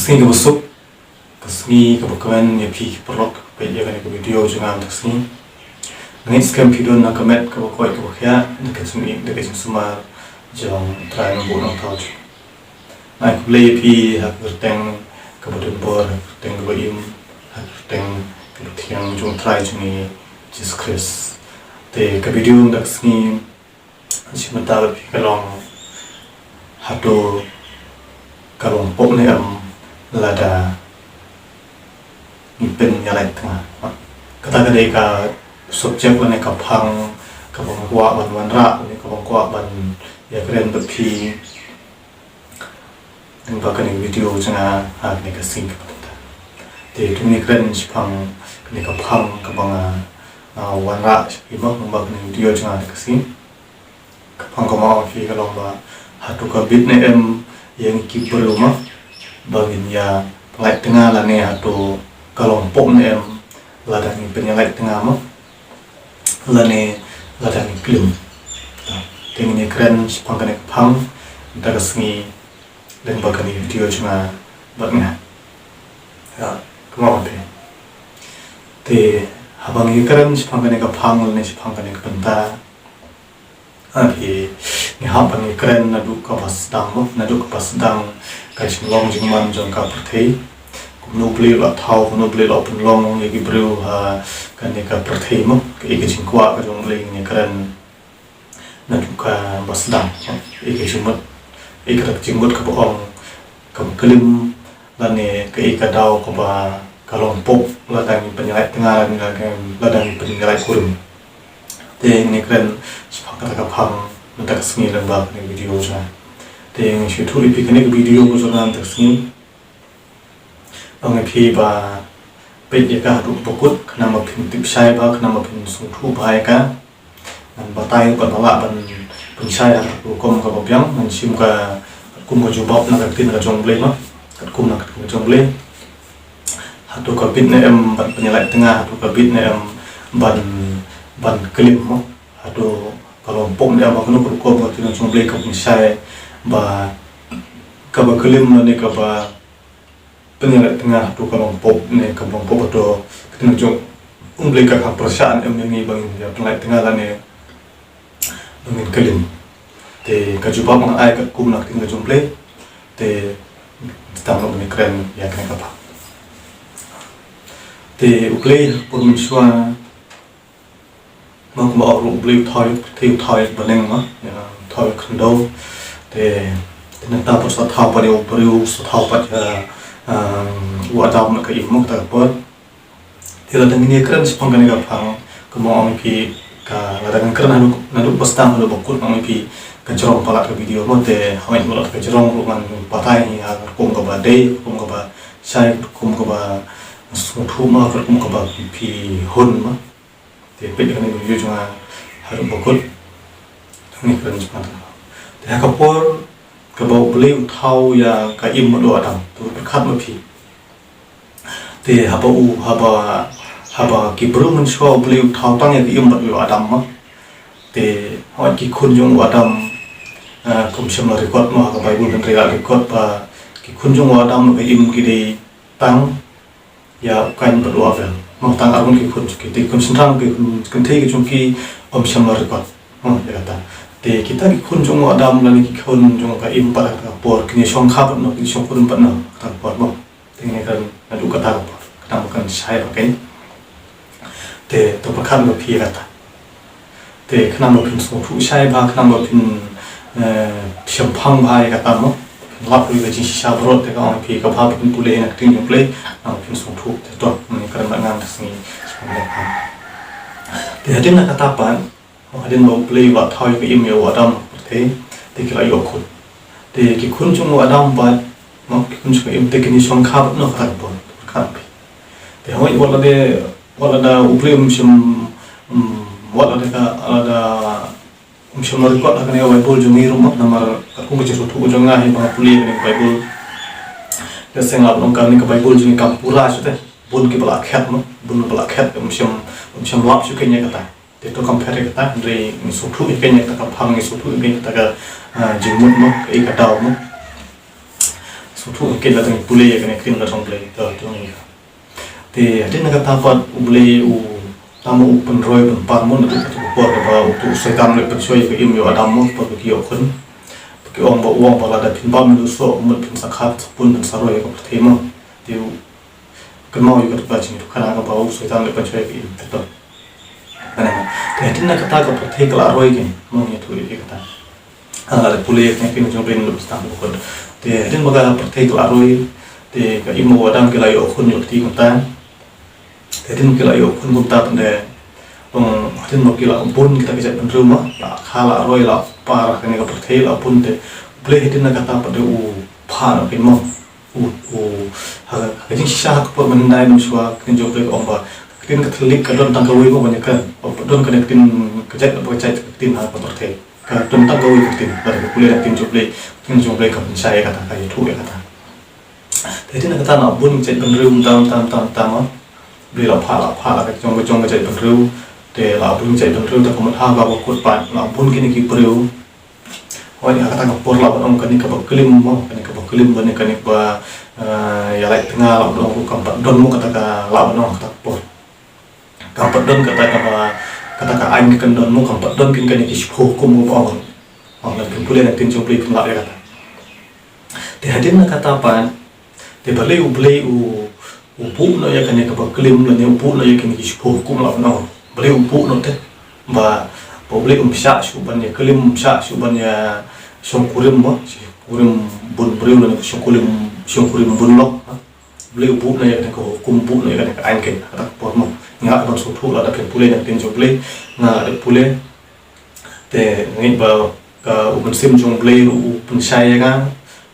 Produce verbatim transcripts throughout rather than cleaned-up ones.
Sngi kaba suk, ka sngi kaba kmen ïa phi ki paralok kiba peit ïa kane ka video jong nga mynta ka sngi. Nga ngeit skhem phi don na ka met kaba koit kaba khiah, da ka jingim, da ka jingsumar jong U Trai Nongbuh Nongthaw jong ngi. Nga ai khublei ïa phi ha ka kyrteng kaba donbor, ha ka kyrteng kaba im, ha ka kyrteng kaba thiang jong U Trai jong ngi Jisu Khrist. Te ka video mynta ka sngi, shi mynta ba phi ka long, hato ka long pop ne em lada ngi pynïalait tnga. Kata ka dei ka subject lane ka phang kaba nga kwah ban wanrah, lane kaba nga kwah ban ïakren bad phi lyngba kane ka video jong nga ha kane ka sngi kaba mynta. Te to ngin ïakren shaphang kane ka phang kaba nga, ah, wanrah sha phi mo lyngba kane ka video jong nga ha kane ka sngi. Ka phang kaba nga ong ïa phi ka long ba, hato ka bit ne em ïa ngi ki briew mo ba ngin ïalait tnga, lane hato ka long pop ne em lada ngi pynïalait tnga mo, lane lada ngi klim. Te ngin ïakren shaphang kane ka phang mynta ka sngi lyngba kane ka video jong nga bad nga. Ïa, kumno te. Te haba ngi ïakren shaphang kane ka phang lane shaphang kane ka bynta, ah, ngi hap ban ïakren naduh kaba sdang mo, naduh kaba sdang ka jinglong jingman jong ka pyrthei. Kumno U Blei u la thaw, kumno U Blei u la pynlong ïa ki briew ha kane ka pyrthei mo, kaei ka jingkwah ka jong U Blei, ngi ïakren naduh kaba sdang, kaei ka jingmut, kaei ka jingmut kaba ong kaba klim, lane kaei ka daw kaba ka long pop lada ngi pynïalait tnga, lane lada ngi pynïalait kurim. Te ngin ïakren shaphang kata ka phang mynta ka sngi lyngba kane ka video jong nga. Te ngan shu ïathuh ïa phi kane ka video ka jong nga mynta ka sngi. Ong ïa phi ba peit ïa ka haduh ba kut, khnang ba phin tip shai bha, khnang ba phin sngewthuh bha ïa ka. Ngan batai ruh katba lah ban pynshai ha ka rukom kaba biang, ngan shim ka katkum ka jubab na ka ktien ka jong U Blei mo, katkum na ka ktien ka jong U Blei. Hato ka bit ne em ban pynïalait tnga, hato ka bit ne em ban, ban klim mo, hato ka long pop ne em, ha kano ka rukom, ka ktien ka jong U Blei ka pynshai ba kaba klim ne kaba pynïalait tnga, hato ka long pop ne kam long pop, hato ka ktien jong U Blei ka kham pyrshah ne em ïa ngi ba ngin ïa pynlait tnga lane ba ngin klim. Te ka jubab ngan ai katkum na ka ktien ka jong U Blei. Te sdang noh ban ïakren ïa kane ka phang. Te U Blei ha ka por mynshuwa, ma kumba ong ruh U Blei u thaw ïa ka pyrthei, u thaw ïa ka bneng mo, ïa, u thaw ïa ka khyndew. Te, te nangta pat sa thaw pat ïa u briew, sa thaw pat ïa, um, u Adam bad ka Eve mo, kata ka por. Te lada ngin ïakren shaphang kane ka phang, kumba ong ïa phi ka, lada ngin kren naduh, naduh ba sdang haduh ba kut, ong ïa phi ka jrong palat ka video mo, te hooid, wat la ka jrong ruh ngan batai ïa ka rukom kaba dei, ka rukom kaba shai, ka rukom kaba sngewthuh mo, ka rukom kaba phi hun mo. Te peit ïa kane ka video jong nga haduh ba kut. Te ngin kren shaphang kata. Te ha ka por kaba U Blei u thaw ïa ka Im bad u Adam, to pyrkhat ma phi. Te haba u, haba, haba ki briew mynshuwa U Blei u thaw tang ïa ka Im bad u Adam mo. Te hooid ki khun jong u Adam, ah, kum shym la record mo ha ka Baibl, hynrei la record ba ki khun jong u Adam bad ka Im ki dei tang ïa u Kain bad u Abel. Mo, tang arngut ki khun jong ki, te ki khun shynrang, ki khun kynthei ki jong ki ym shym la record. Mo, ïa kata. Te kita ki khun jong u Adam lane ki khun jong ka Im pat ha kata ka por, kin ïa shongkha pat noh, kin ïa shongkurim pat noh ha kata ka por mo. Te ngin ïakren naduh kata ka por, khnang ba kan shai bha kein. Te to pyrkhat ma phi ïa kata. Te khnang ba phin sngewthuh shai bha, khnang ba phin, eh, shemphang bha ïa kata mo. Phin lap ïa ka jingshisha baroh, te ka ong ïa phi kaba bha ba phin pule na ka ktien jong U Blei, khnang ba phin sngewthuh. Te to ngin ïakren bad nga mynta ka sngi shaphang kane ka phang. Te hadien na kata pat, hadien ba U Blei u la thaw ïa ka Im, ïa u Adam ha ka pyrthei, te ki la ïoh khun. Te ki khun jong u Adam pat, mo, ki khun jong ka Im, te kin ïa shongkha pat noh ha kata ka por, pyrkhat phi. Te hooid, wat la dei, wat la da U Blei um shym, um, wat la da ka, la da um shym la record ha kane ka Baibl jong ngi ruh mo, namar katkum ka jingsngewthuh jong nga hi ba nga pule kane ka Baibl. Te seng lap long kane ka Baibl jong ngi kam pura shuh te. Bun kiba la khet mo, bun kiba la khet um shym, um shym lap shuh kein ïa kata. Te to kam pher ïa kata, hynrei ngi sngewthuh ïa kein ïa kata ka phang, ngi sngewthuh ïa kein ïa kata ka, ah, jingmut mo, kaei ka daw mo. Sngewthuh ïa kane, lada ngi pule ïa kane ka ktien ka jong U Blei, to, to ngi. Te hadien kata pat U Blei u, tang u pynroi pynpar mo, naduh kata ka por kaba uto u Soitan u leit pynshoi ïa ka im ïa u Adam mo, por ba ki ïoh khun. Ba ki ong ba, u ong ba lada phin bam ïa u soh, mut phin sa kha, phin sa pun, phin sa roi ïa ka pyrthei mo. Te u kynmaw ïa kata ka jingïathuhkhana kaba u Soitan u leit pynshoi ïa ka im, te to. Te hadien kata ka pyrthei ka la roi kein, mo, ngi ïathuh ïa kata. Ah, lada pule ïa kane ka ktien jong U Blei naduh ba sdang ba kut. Te hadien ba ka pyrthei ka la roi, te ka im u Adam ki la ïoh khun ïoh kti kumta. Te hadien ba ki la ïoh khun kumta, pynban, um, hadien ba ki la bun kita ki jaitbynriew mo, la kha la roi la par ha kane ka pyrthei la bun, te U Blei hadien kata pat de u phah noh kein mo. U, u, ha, ha ka jingshisha ha ka por mynhyndai mynshuwa ka ktien jong U Blei ka ong ba ka ktien ka thylliej ka don tang kawei mo ban ïakren. Ba don kane ka ktien ka jait, ba ka jait ka ktien ha ka pyrthei. Ka don tang kawei ka ktien. Lada phi pule na ka ktien jong U Blei, ka ktien jong U Blei ka pynshai ïa kata, ka ïathuh ïa kata. Te hadien kata la bun ki jaitbynriew mynta mynta mynta mynta mo. U Blei la phah, la phah la ka jong ka jong ka jaitbynriew. Te la bun ki jaitbynriew, te ka mut ha kaba kut pat la bun kine ki briew. Hooid, ha kata ka por lah ban ong kane kaba klim mo, kane kaba klim, kane, kane kaba, eh, ïalait tnga lah ban ong ruh kam pat don mo kata ka, lah ban ong kata ka por. Kam pat don kata kaba, kata ka aiñ ka kyndon mo, kam pat don kin kane ki shiphew hukum mo ba ong. Ong, lada phin pule na ka ktien jong U Blei phin lap ïa kata. Te hadien na kata pat, te balei U Blei u, u buh noh ïa kane kaba klim lane u buh noh ïa kine ki shiphew hukum lah ban ong. Balei u buh noh te. Ba, ba U Blei um shah shuh ban ïa klim, um shah shuh ban ïa shongkurim mo, shongkurim bun briew lane shongkurim, shongkurim bun lok. U Blei u buh noh ïa kane ka hukum, buh noh ïa kane ka aiñ kein ha kata ka por mo. Nga lah ban sngewthuh lada phin pule na ka ktien jong U Blei, nga lah ban pule. Te nga ngeit ba ka u Mynsiem jong U Blei ruh u pynshai ïa nga,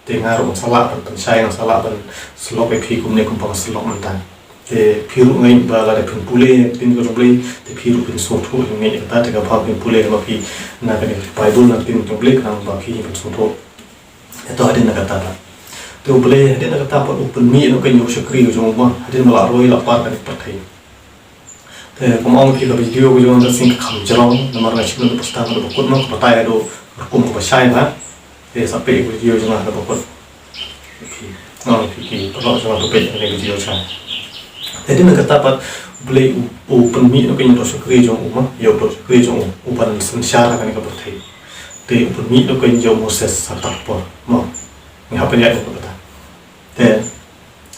te nga ruh ngan sa lah ban pynshai, ngan sa lah ban syllok ïa phi kumne kumba nga syllok mynta. Te phi ruh nga ngeit ba lada phin pule ïa ka ktien ka jong U Blei, te phi ruh phin sngewthuh, nga ngeit ïa kata, te kaba phin pule, kaba phi na kane ka Baibl na ka ktien jong U Blei, khnang ba phi phin sngewthuh. Te to hadien na kata pat, te U Blei hadien na kata pat u pynmih noh kein ïa u shakri ka jong u mo, hadien ba la roi la par kane ka pyrthei. Te kumba ong ïa phi, ka video ka jong nga ka shisien ka kham jrong, namar nga shim naduh ba sdang haduh ba kut mo, ka batai haduh ka rukom kaba shai bha. Te sa peit ïa ka video jong nga haduh ba kut. Phi, ong ïa phi ki paralok jong nga, to peit ïa kane ka video jong nga. Te hadien na kata pat U Blei u, u pynmih noh kein ïa uto u shakri jong u mo, ïa uto u shakri jong u, u ban synshar ha kane ka pyrthei. Te u pynmih noh kein ïa u Moses ha kata ka por mo. Ngi hap ban ïaid noh kata. Te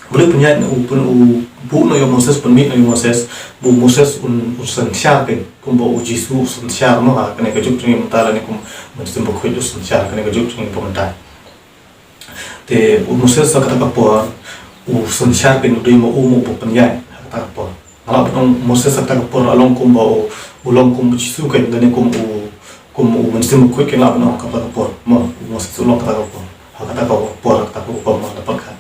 U Blei u pynïaid, u pyn, u buh noh ïa u Moses, pynmih noh ïa u Moses, ba u Moses un, un synshar kein, kumba u Jisu u synshar mo ha kane ka juk jong ngi mynta lane kum u Mynsiem Bakhuid u synshar ha kane ka juk jong ngi mynta. Te u Moses ha kata ka por u synshar kein, u dei ma u mo uba pynïaid ha kata ka por. Nga lah ban ong u Moses ha kata ka por u long kumba u, u long kum u Jisu kein, lane kum u, kum u Mynsiem Bakhuid kein, lah ban ong ha kata ka por mo, u Moses u long kata ka por, ha kata ka por, ha kata ka por mo, da pat ka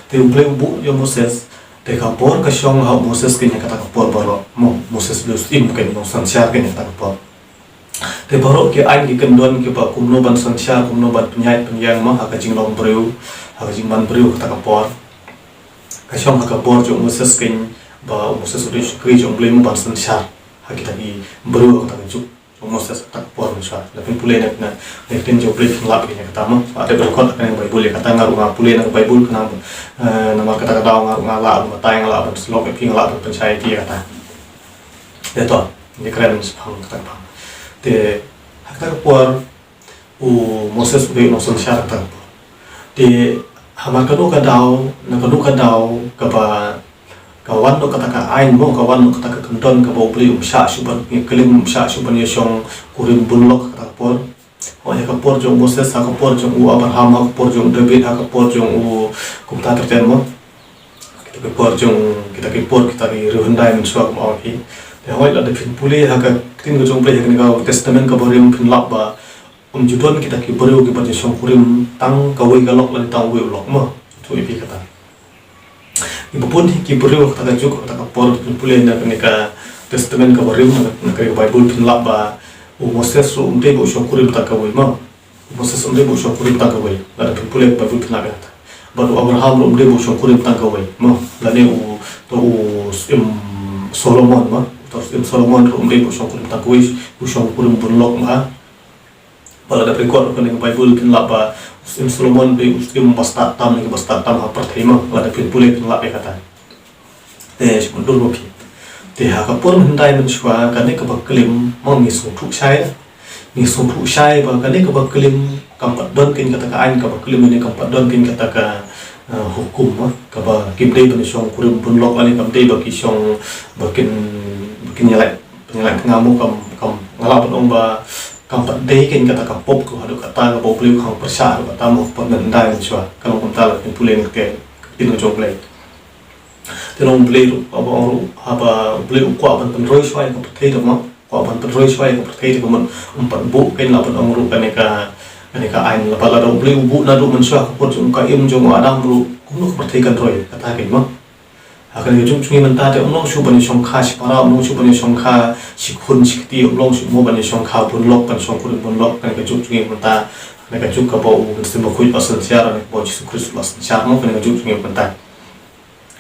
Te U Blei u buh ïa u Moses, te ka bor ka shong ha u Moses kein ha kata ka por baroh. Mo, Moses u dei u syiem kein, u synshar kein ha kata ka por. Te baroh ki aiñ ki kyndon kiba kumno ban synshar, kumno ban pynïaid pynïeng mo ha ka jinglong briew, ha ka jingman briew ha kata ka por. Ka shong ha ka bor jong u Moses kein, ba u Moses u dei u shakri jong U Blei mo ban synshar ha kita ki briew ha kata ka juk jong u Moses ha kata ka por mynshuwa. Lada phin pule na, na, na ka ktien jong U Blei phin lap ïa kata mo. Nga dep record ha kane ka Baibl ïa kata, nga ruh nga pule na ka Baibl khnang, eh, namar kata ka daw nga ruh nga lah ban batai, nga lah ban syllok ïa phi, nga lah ban pynshai ïa phi ïa kata. Te to, ngi kren shaphang kata ka phang. Te ha kata ka por u Moses u dei u nongsynshar ha kata ka por. Te hamar kano ka daw, na kano ka daw kaba ka wan noh kata ka aiñ mo, ka wan noh kata ka kyndon kaba U Blei um shah shuh ban ïa klim, um shah shuh ban ïa shongkurim bun lok ha kata ka por. Hooid, ha ka por jong u Moses, ha ka por jong u Abraham, ha ka por jong u David, ha ka por jong u, kumta ter ter mo. Kita ki por jong, kita ki por, kita ki riewhyndai mynshuwa, kumba ong phi. Te hooid, lada phin pule ha ka ktien ka jong U Blei ha kane ka Testament kaba rim, phin lap ba ym ju don kita ki briew kiba ïa shongkurim tang kawei ka lok lane tang uwei u lok mo. Ju ïathuh ïa phi kata. Kiba bun hi ki briew ha kata ka juk, ha kata ka por, phin pule na kane ka Testament kaba rim, na kane ka Baibl, phin lap ba u Moses ruh um dei ba u shongkurim tang kawei mo. U Moses um dei ba u shongkurim tang kawei. Lada phin pule ka Baibl phin lap ïa kata. Bad u Abraham ruh um dei ba u shongkurim tang kawei mo. Lane uto u Syiem Solomon mo. Uto u Syiem Solomon ruh um dei ba u shongkurim tang kawei, u shongkurim bun lok mo. Ba lada phi record ruh kane ka Bible phin lap ba u Syiem Solomon u dei u syiem ba stad tam ne ba stad tam ha pyrthei mo, lada phin pule phin lap ïa kata. Te shu dur mo phi. Te ha ka por mynhyndai mynshuwa kane kaba klim mo ngi sngewthuh shai. Ngi sngewthuh shai ba kane kaba klim kam pat don keiñ kata ka aiñ, kaba klim ne kam pat don keiñ kata ka, eh, hukum mo, kaba kim dei ban shong kurim bun lok ne kam dei ba ki shong ba kin, ba kin ïalait, kin ïalait tnga mo kam, kam nga lah ban ong ba kam pat dei keiñ kata ka pop ko haduh kata kaba U Blei u khang pyrshah haduh kata mo ha ka por mynhyndai mynshuwa. Ka long kumta lada phin pule na ka ktien ka jong U Blei. Te long U Blei ruh, haba ong ruh, haba U Blei u kwah ban pynroi shuwa ïa ka pyrthei te mo, kwah ban pynroi shuwa ïa ka pyrthei te ka mut um pat buh keiñ lah ban ong ruh kane ka, kane ka aiñ, lada, lada U Blei u buh naduh mynshuwa ha ka por jong ka im jong u Adam ruh kumno ka pyrthei kan roi, kata keiñ mo. Ha kane ka juk jong ngi mynta te um long shuh ban ïa shongkha shipara, um long shuh ban ïa shongkha shikhun shikti, um long shuh mo ban ïa shongkha bun lok, ban shong kurim bun lok, kane ka juk jong ngi mynta, kane ka juk kaba u Mynsiem Bakhuid u la synshar, kane kaba u Jisu Khrist u la synshar mo, kane ka juk jong ngi mynta.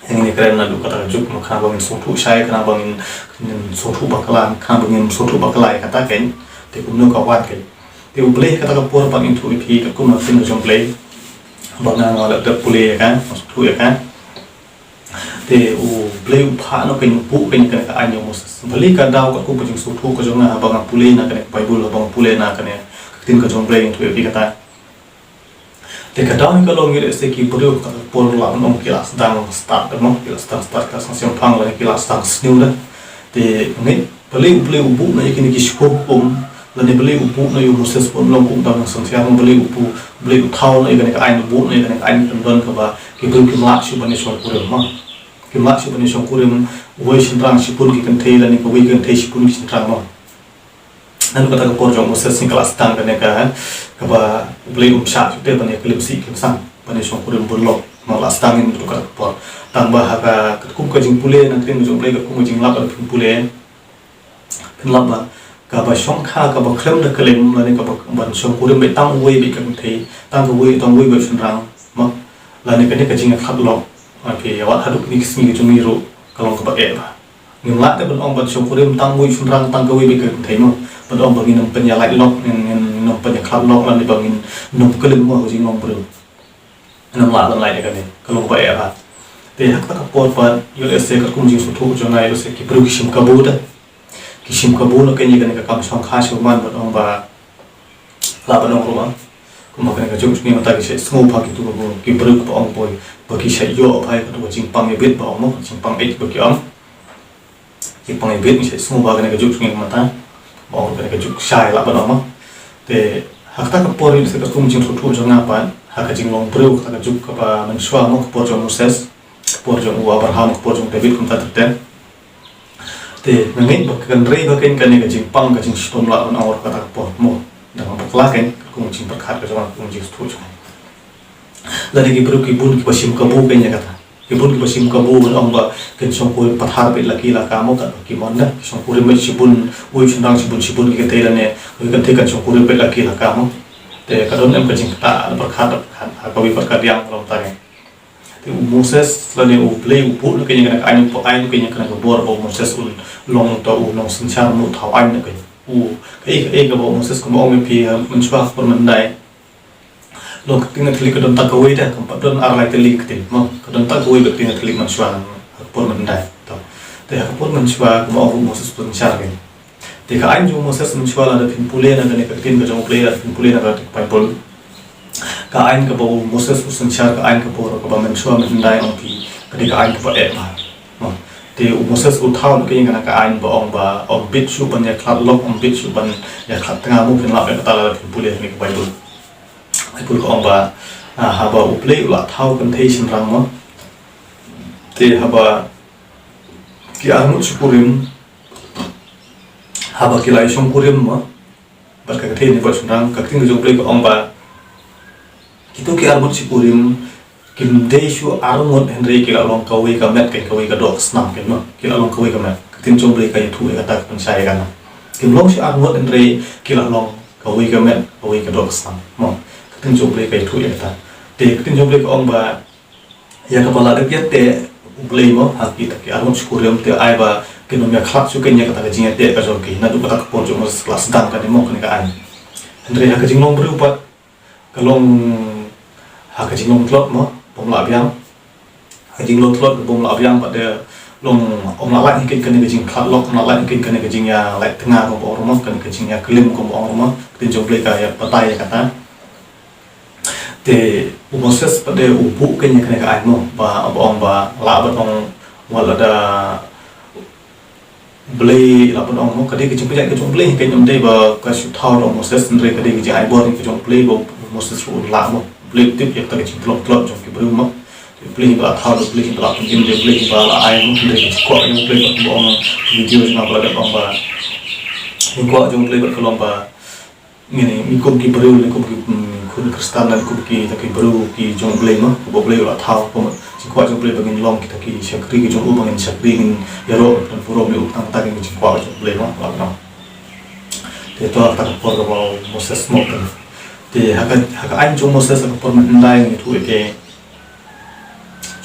Ïa ngin ïa kren naduh kata ka juk mo, khnang ba ngin sngewthuh shai, khnang ba ngin, ngin sngewthuh bakla, khnang ba ngin sngewthuh bakla ïa kata keiñ. Te kumno ka wan keiñ. Te U Blei kata ka por pat ngin ïathuh ïa phi katkum ka ktien ka jong U Blei. Ba nga nga la dep pule ïa ka, sngewthuh ïa ka. Te U Blei u phah noh keiñ, u buh keiñ kane ka aiñ ïa u Moses. Balei ka daw katkum ka jingsngewthuh ka jong nga haba nga pule na kane ka Bible, haba nga pule na kane ka ktien ka jong U Blei, ngin ïathuh ïa phi kata. Te ka daw hi ka long ïa lehse ki briew kata ka por lah ban ong ki la sdang stad da mo, ki la sdang stad ka sdang shemphang lane ki la sdang sniew da. Te ngeit balei U Blei u buh noh ïa kine ki shiphew hukum lane balei u buh noh ïa u Moses ban long kum uta u nongsynshar, balei u buh, balei u thaw noh ïa kane ka aiñ, u buh noh ïa kane ka aiñ, kan don kaba ki briew kim lah shuh ban ïa shong kurim mo. Kim lah shuh ban ïa shong kurim, uwei u shynrang shibun ki kynthei lane kawei ka kynthei shibun ki shynrang mo. Naduh kata ka por jong u Moses ngi ka la sdang kane ka, kaba U Blei um shah shuh te ban ïa klim sih klim sang, ban ïa shong kurim bun lok. Ngi la sdang naduh kata ka por. Tang ba ha ka, katkum ka jingpule na ka ktien ka jong U Blei, katkum ka jinglap lada phin pule, phin lap ba kaba shongkha kaba khlem da klim lane kaba ban shong kurim beit tang uwei beit ka kynthei, tang kawei, tang uwei beit u shynrang mo. Lane kane ka jingïakhlad lok, okay, wat haduh kine ki sngi ka jong ngi ruh ka long kaba eh bha. Ngim lah te ban ong ban shong kurim tang uwei u shynrang tang kawei beit ka kynthei mo. Ban ong ba ngin ym pynïalait lok, ngin, ngin, ngin ym pynïakhlad lok lane ba ngin ym klim mo ha ka jinglong briew. Ngim lah ban lait ïa kane, ka long ba eh bha. Te ha kata ka por pat ïoh lehse katkum jingsngewthuh jong nga ïoh lehse ki briew ki shim kabu te. Ki shim kabu noh keiñ ïa kane ka kam shongkha shongman ban ong ba lah ban ong ruh ba. Kumba kane ka juk jong ngi mynta ki shait sngewbha kito ki briew kiba ong poi ba ki shait ïoh bha ïa kato ka jingpang ïabit ba ong mo, jingpang ïeit ba ki ong. Jingpang ïabit ngi shait sngewbha kane ka juk jong ngi mynta ba ong kane ka juk shai lah ban ong mo. Te ha kata ka por ïoh lehse katkum jingsngewthuh jong nga pat ha ka jinglong briew kata ka juk kaba mynshuwa mo, ka por jong u Moses, ka por jong u Abraham, ka por jong u David kumta ter ter. Te nga ngeit ba ka kynrei ba keiñ kane ka jingpang ka jingshitom lah ban ong ruh kata ka por mo. Da nga bakla keiñ katkum ka jingpyrkhat ka jong nga, katkum ka jingsngewthuh jong nga. Lada ki briew ki bun kiba shim kabu keiñ ïa kata. Ki bun kiba shim kabu ban ong ba kin shong kurim pathar beit la ki la ka mo, katba ki mon da. Ki shong kurim beit shibun, uwei u shynrang shibun shibun ki kynthei lane uwei u kynthei kan shong kurim beit la ki la ka mo. Te ka don em ka jingktah, la pyrkhat, la pyrkhat ha kawei pat ka diang ka long tang eh. Te u Moses lane U Blei u buh noh keiñ ïa kane ka aiñ, u buh aiñ keiñ ïa kane ka bor ba u Moses un long uta u nongsynshar, u thaw aiñ noh keiñ. U kaei kaei kaba u Moses, kumba ong ïa phi, eh, mynshuwa ha ka por mynhyndai. Long ka ktien Katholik ka don tang kawei te, kam pat don ar lai tylli ka ktien mo. Ka don tang kawei ka ktien Katholik mynshuwa ha ka por mynhyndai. To. Te ha ka por mynshuwa kumba ong u Moses u synshar keiñ. Te ka aiñ jong u Moses mynshuwa lada phin pule na kane ka ktien ka jong U Blei, lada phin pule na ka Bible. Ka aiñ kaba u Moses u synshar, ka aiñ ka bor kaba mynshuwa mynhyndai ong phi, ka dei ka aiñ kaba eh bha. Mo. Te u Moses u thaw noh keiñ ïa kane ka aiñ ba ong ba ym bit shuh ban ïakhlad lok, ym bit shuh ban ïakhlad tnga mo, phin lap ïa kata lada phin pule na ka Bible. Bible ka ong ba, ah, haba U Blei u la thaw kynthei shynrang mo. Te haba ki arngut shi kurim, haba ki la ïa shong kurim mo bad ka kynthei ne bad u shynrang, ka ktien ka jong U Blei ka ong ba kito ki arngut shi kurim kim dei shuh arngut hynrei ki la long kawei ka met keiñ, kawei ka doh ka snam keiñ mo. Ki la long kawei ka met. Ka ktien jong U Blei ka ïathuh ïa kata, ka pynshai ïa kata. Kim long shuh arngut hynrei ki la long kawei ka met, kawei ka doh ka snam mo. Ka ktien jong U Blei ka ïathuh ïa kata. Te ka ktien jong U Blei ka ong ba ïa kaba la dep ïateh U Blei mo ha kita ki arngut shi kurim, te ai ba kin ym ïakhlad shuh keiñ ïa kata ka jingïateh ka jong ki. Naduh kata ka por jong u Moses ka la sdang kane mo, kane ka aiñ. Hynrei ha ka jinglong briew pat ka long ha ka jinglong tlot mo, bym lah biang. Ha ka jinglong tlot bym lah biang pat de long, ym lah lait hi kane ka jingkhlad lok, ym lah lait hi kane ka jingïalait tnga kumba ong ruh mo, kane ka jingïaklim kumba ong ruh mo. Ka ktien jong U Blei ka ïa batai ïa kata. Te u Moses pat de u buh kane, kane ka aiñ mo, ba, ba ong ba lah ban ong wat lada Blei lah ban ong mo, ka dei ka jingpynïaid ka jong U Blei, ka ym dei ba ka shu thaw da u Moses, hynrei ka dei ka jingaibor ka jong U Blei ba u Moses ruh un lah mo. U Blei u tip ïa kata ka jingtlot tlot jong ki briew mo. U Blei hi ba la thaw, U Blei hi ba la pynïaid, U Blei hi ba la ai mo, hynrei ka jingkwah ka jong U Blei ba kumba ong video jong nga ba la dep ong ba jingkwah jong U Blei ba ka long ba ngi, ngi kum ki briew, ngi kum ki, mm, khun Khristan, ngi kum kita ki briew ki jong U Blei mo, ba U Blei u la thaw, kum jingkwah jong U Blei ba ngin long kita ki shakri ki jong u, ba ngin shakri, ngin ïaroh bad burom ïa u, tang kata ka jingkwah jong U Blei mo, la no. Te to kata ka por kaba u Moses mo kan. Te ha ka, ha ka aiñ jong u Moses ha ka por mynhyndai ngi ïathuh ïa ki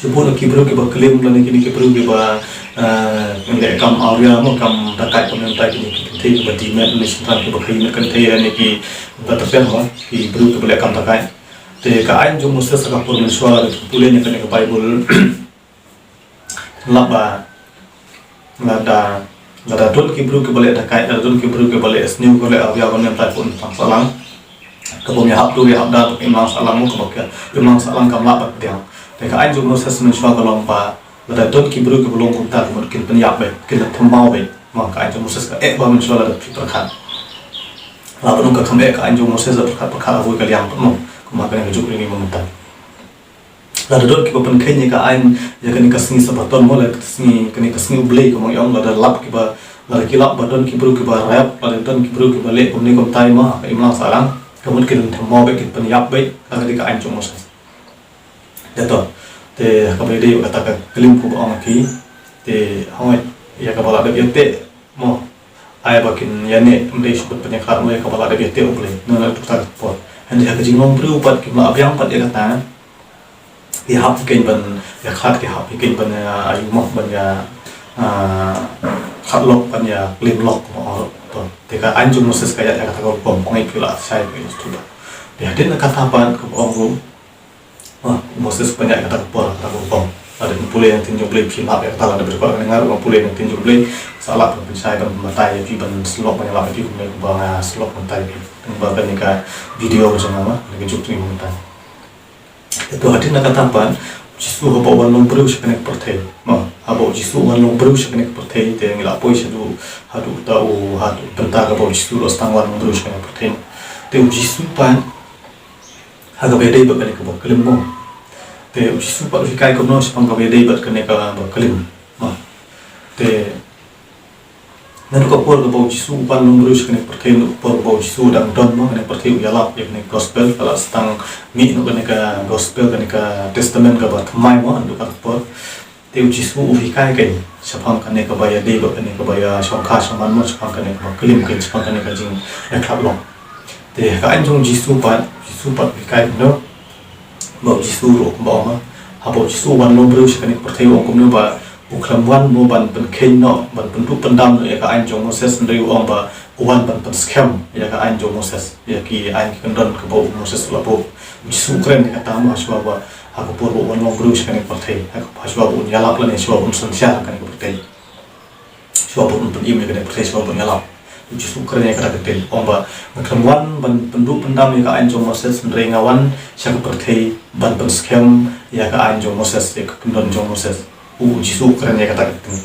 Shu bun ki briew kiba klim lane kine ki briew kiba, eh, leh kam awria mo, kam dakaid, kumne mynta kine ki kynthei kiba demed lane shynrang kiba khaii met kynthei lane kiba tyrpeng mo, ki briew kiba leh kam dakaid. Te ka aiñ jong u Moses ha ka por mynshuwa lada pule ïa kane ka Baibl, lap ba lada, lada don ki briew kiba leh dakaid, lada don ki briew kiba leh sniew, kiba leh awria, kumne mynta ki imlang sahlang. Kaba ym ïahap dur ïahap dar, kaba imlang sahlang mo, kaba ka imlang sahlang kam lah ban pdiang. Te ka aiñ jong u Moses mynshuwa ka long ba lada don ki briew kiba long kumta, ka mut kin pynïap beit, kin leh thymmai beit. Mo, ka aiñ jong u Moses ka eh ba mynshuwa lada phi pyrkhat. Lah ban ong ka kham eh, ka aiñ jong u Moses da pyrkhat pyrkhat ha kawei ka liang pat mo, kumba kane ka juk ri ngi mynta. Lada don kiba pynkheiñ ïa ka aiñ, ïa kane ka sngi Sabbaton mo, lada ka sngi, kane ka sngi U Blei, kumba ngi ong, lada lap kiba, lada ki lap ba don ki briew kiba rep, lada don ki briew kiba leh kumne kumtai mo, ka imlang sahlang, ka mut kin thymmai beit, kin pynïap beit, ka dei ka aiñ jong u Moses. Te to, te kaba ïadei bad kata ka klim kaba ong ki, te hooid, ïa kaba la dep ïateh mo, ai ba kin ïaneh, ym dei shu pynïakhlad mo, ïa kaba la dep ïateh U Blei. Nangta ha kata ka por, hynrei ha ka jinglong briew pat kim lah biang pat ïa kata. Ki hap hi keiñ ban ïakhlad, ki hap hi keiñ ban ïa, ayu mo, ban ïa, ah, khlad lok, ban ïaklim lok mo. To, te ka aiñ jong u Moses ka ïaid ha kata ka rukom, ngi phi la shai phi la sdang. Te hadien kata pat kaba ong ruh, ah, u Moses pynïaid kata ka por, kata ka rukom. Lada phi pule ïa ka ktien jong U Blei phi lap ïa kata, lada phi record kane nga ruh nga pule ïa ka ktien jong U Blei, sa lah ban pynshai ban batai ïa phi, ban sylloh ban ïalap ïa phi kumne kumba nga sylloh mynta ïa phi. Kumba kane ka video jong nga ma, kane ka juk jong nga mynta. Te to hadien kata pat, u Jisu haba u wan long briew sha kane ka pyrthei. Mo, haba u Jisu u wan long briew sha kane ka pyrthei, te ngi la poi shaduh, haduh kata u, haduh bynta kaba u Jisu u la sdang wan long briew sha kane ka pyrthei. Te u Jisu pat, ha kaba ïadei bad kane kaba klim mo. Te u Jisu pat u hikai kumno shaphang kaba ïadei bad kane kaba klim. Mo. Te naduh ka por kaba u Jisu u wan long briew sha kane ka pyrthei, naduh ka por kaba u Jisu u dang don mo, kane ka pyrthei u ïalap ïa kane ka gospel, ka la sdang mih noh kane ka gospel, kane ka testament kaba thymmai mo, naduh ka por. Te u Jisu u hikai keiñ shaphang kane kaba ïadei bad kane kaba ïa shongkha shongman mo, shaphang kane kaba klim keiñ, shaphang kane ka jingïakhlad lok. Te ka aiñ jong u Jisu pat, u Jisu pat u hikai kumno. Ba u Jisu ruh kumba ong ma, haba u Jisu u wan long briew sha kane ka pyrthei u ong kumno ba u khlem wan mo ban pynkheiñ noh, ban pynduh pyndam noh ïa ka aiñ jong u Moses, hynrei u ong ba u wan ban pynskhem ïa ka aiñ jong u Moses, ïa ki aiñ ki kyndon kaba u Moses u la buh. U Jisu u kren ïa kata mo, hashwa ba ha ka por ba u wan long briew sha kane ka pyrthei, ha ka, hashwa ba un ïalap lane hashwa ba un synshar ha kane ka pyrthei. Shuwa ba un pynim ïa kane ka pyrthei, shuwa ba un ïalap. U Jisu u kren ïa kata ka ktien, ong ba nga khlem wan ban pynduh pyndam ïa ka aiñ jong u Moses, hynrei nga wan sha ka pyrthei ban pynskhem ïa ka aiñ jong u Moses, ïa ka kyndon jong u Moses. U Jisu u kren ïa kata ka ktien.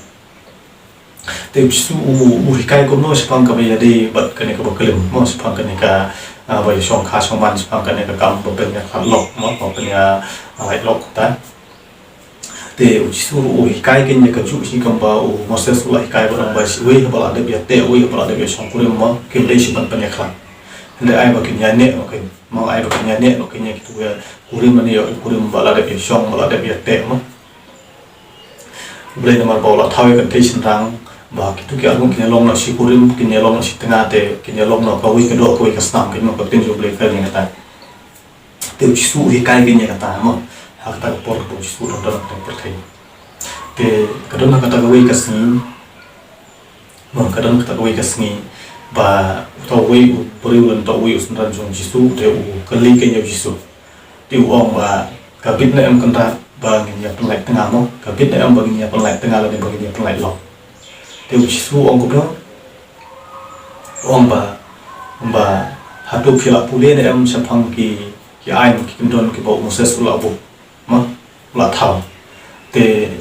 Te u Jisu u, u hikai kumno shaphang kaba ïadei bad kane kaba klim mo, shaphang kane ka, ah, ba ïa shongkha shongman, shaphang kane ka kam ba pynïakhlad lok mo, ba pynïa, ah, lait lok kumta. Te u Jisu ruh u hikai keiñ ïa kajuh shi kam ba u Moses u la hikai, ba ong ba shi, uwei haba la dep ïateh, uwei haba la dep ïashong kurim mo, kim dei shuh ban pynïakhlad. Hynrei ai ba kin ïaneh noh keiñ mo, ai ba kin ïaneh noh keiñ ïa kitu ki kurim, mane ïa u kurim ba la dep ïashong, ba la dep ïateh mo. U Blei namar ba u la thaw ïa ka kynthei shynrang, ba kitu ki arngut kin ïalong noh shi kurim, kin ïalong noh shi tnga, te kin ïalong noh kawei ka doh kawei ka snam keiñ mo, ka ktien jong U Blei ka ïathuh ïa kata. Te u Jisu u hikai keiñ ïa kata mo, ha kata ka por kaba u Jisu u dang don ha kata ka pyrthei. Te ka don ha kata kawei ka sngi mo, ka don ha kata kawei ka sngi, Ba uta uwei u briew lane uta uwei u synran jong u Jisu te u kylli kein ïa u Jisu. Te u ong ba, ka bit ne em kynrad ba ngin ïa pynlait tnga mo? Ka bit ne em ba ngin ïa pynlait tnga lane ba ngin ïa pynlait lok? Te u Jisu u ong kumno? U ong ba, ba hato phi la pule ne em shaphang ki, ki aiñ ki kyndon kiba u Moses u la buh, ma, u la thaw. Te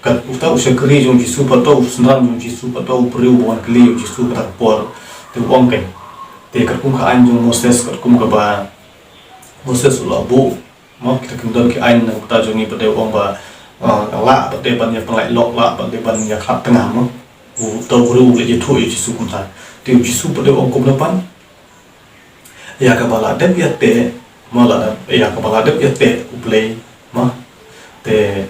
kat uta u shakri jong u Jisu, pat uta u synran jong u Jisu, pat uta u briew ba wan kylli ïa u Jisu kata ka por, te u ong kein, te katkum ka aiñ jong u Moses, katkum kaba u Moses u la buh, ma, kita kyndon ki aiñ na ka bynta jong ngi, pat te u ong ba, ah, lah pat te ban ïa pynlait lok, lah pat te ban ïa khlad tnga, ma. Uta u briew u leit ïathuh ïa u Jisu kumta. Te u Jisu pat te u ong kumno pat? Ïa kaba la dep ïateh, ma, la dep, ïa kaba la dep ïateh U Blei, ma. Te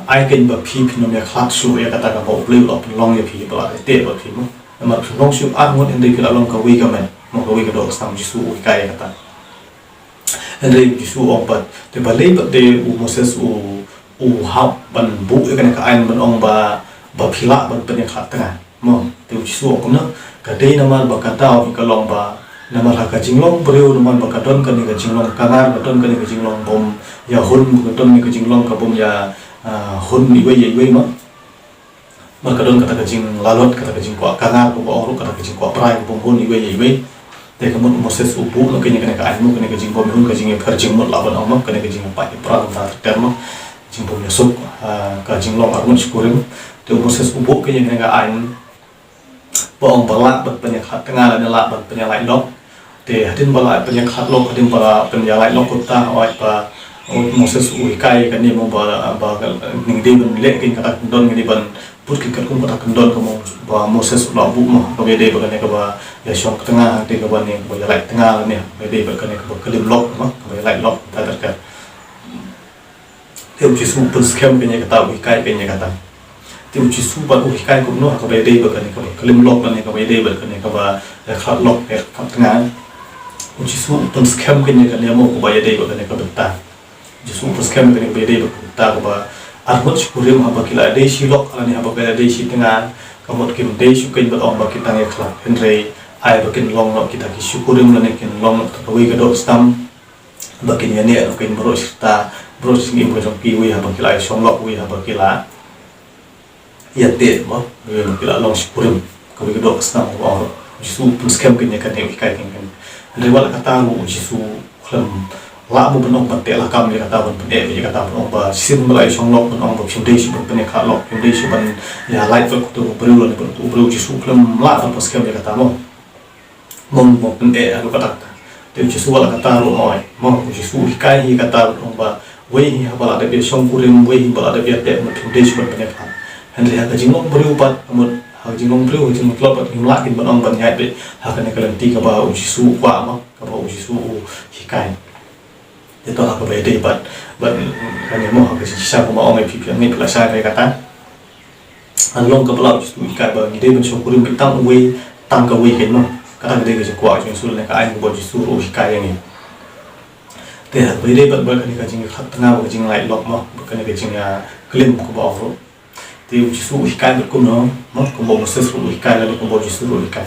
ai kein ba phi phin ym ïa khlad shuh ïa kata kaba U Blei u la pynlong ïa phi ba la dep ïateh bad phi, ma. Namar phin long shuh arngut hynrei phi la long kawei ka met, ma, kawei ka doh ka snam. U Jisu u hikai ïa kata. Hynrei u Jisu u ong pat, te balei pat te u Moses u, u hap ban buh ïa kane ka aiñ ban ong ba, ba phi lah ban pynïakhlad tnga? Mo, te u Jisu u ong kumno? Ka dei namar ba ka daw hi ka long ba, namar ha ka jinglong briew, namar ba ka don kane ka jinglong kangar, ka don kane ka jinglong bym ïahun, ka don kane ka jinglong ka bym ïa, ah, hun iwei ïa iwei, mo. Namar ka don kata ka jinglalot, kata ka jingkwah kangar, kumba ong ruh, kata ka jingkwah prai, ka bym hun iwei ïa iwei. Te ka mut u Moses u buh noh kein ïa kane ka aiñ, mo, kane ka jingbymhun, ka jingïapher jingmut lah ban ong, mo, kane ka jingïapait ïapra kumta ter ter, mo. Jingbym ïasuk, ah, ka jinglong arngut shi kurim. Te u Moses u buh kein ïa kane ka aiñ ba ong ba lah ban pynïakhlad tnga lane lah ban pynïalait lok. Te hadien ba lah pynïakhlad lok, hadien ba lah pynïalait lok kumta, hooid, ba u Moses u hikai kane, mo, ba, ba ngi dei ban leh kein kata ka kyndon, ngi dei ban bud kein katkum kata ka kyndon kaba u Moses u la buh, mo, kaba ïadei bad kane kaba ïashong tnga, te kaba ne kaba ïalait tnga lane kaba ïadei bad kane kaba klim lok, mo, kaba ïalait lok kumta ter ter. Te u Jisu u pynskhem kein ïa kata, u hikai kein ïa kata. Te u Jisu pat u hikai kumno ha kaba ïadei bad kane kaba klim lok lane kaba ïadei bad kane kaba ïakhlad lok, ïakhlad tnga? U Jisu u pynskhem kein ïa kane, mo, kaba ïadei bad kane ka bynta. U Jisu u pynskhem kein ïa kaba ïadei bad ka bynta kaba arngut shi kurim haba ki la dei shi lok lane haba ki la dei shi tnga, ka mut kim dei shuh kein ban ong ba ki tang ïakhlad. Hynrei ai ba kin long noh kita ki shi kurim lane kin long noh kawei ka doh ka snam ba kin ïaneh noh kein baroh shi rta, baroh shi jingim ka jong ki, wei haba ki la ïashong lok, wei haba ki la ïateh, mo, wei haba ki la long shi kurim, kawei ka doh ka snam, kaba ong ruh. U Jisu u pynskhem kein ïa kane, u hikai kein kane. Hynrei wat la katta ruh u Jisu u khlem lah, mo, ban ong ban teh lakam ïa kata, ban pyneh ïa kata, ban ong ba shisien ba la ïashong lok, ban ong ba phim dei shuh ban pynïakhlad lok, phim dei shuh ban ïalait bad uto u briew lane bad uto u briew. U Jisu u khlem lah ban pynskhem ïa kata, mo. Mo, mo, pyneh haduh katta katta. Te u Jisu wat la katta ruh, hooid, mo, u Jisu u hikai hi katta ruh, ong ba wei hi haba la dep ïashong kurim, wei hi ba la dep ïateh, mo, phim dei shuh ban pynïakhlad. Hynrei ha ka jinglong briew pat, mo, ha ka jinglong briew, ha ka jingmut lok pat, ngim lah kein ban ong ban ïaid beit ha kane ka lynti kaba u Jisu u kwah, mo, kaba u Jisu u hikai. Te to ha kaba ïadei bad, bad kane, mo, ha ka jingshisha kumba ong ïa phi, phi ong ïa phi la shai ïa kata. Ka long kaba lah u Jisu u hikai ba ngi dei ban shong kurim beit tang uwei, tang kawei kein, mo. Kata ka dei ka jingkwah jong u Jisu lane ka aiñ kaba u Jisu ruh u hikai ïa ngi. Te ha kaba ïadei bad, bad kane ka jingïakhlad tnga bad ka jinglait lok, mo, bad kane ka jing, ah, klim kumba ong ruh. Te u Jisu u hikai beit kumno, mo, kumba u Moses ruh u hikai lane kumba u Jisu ruh u hikai.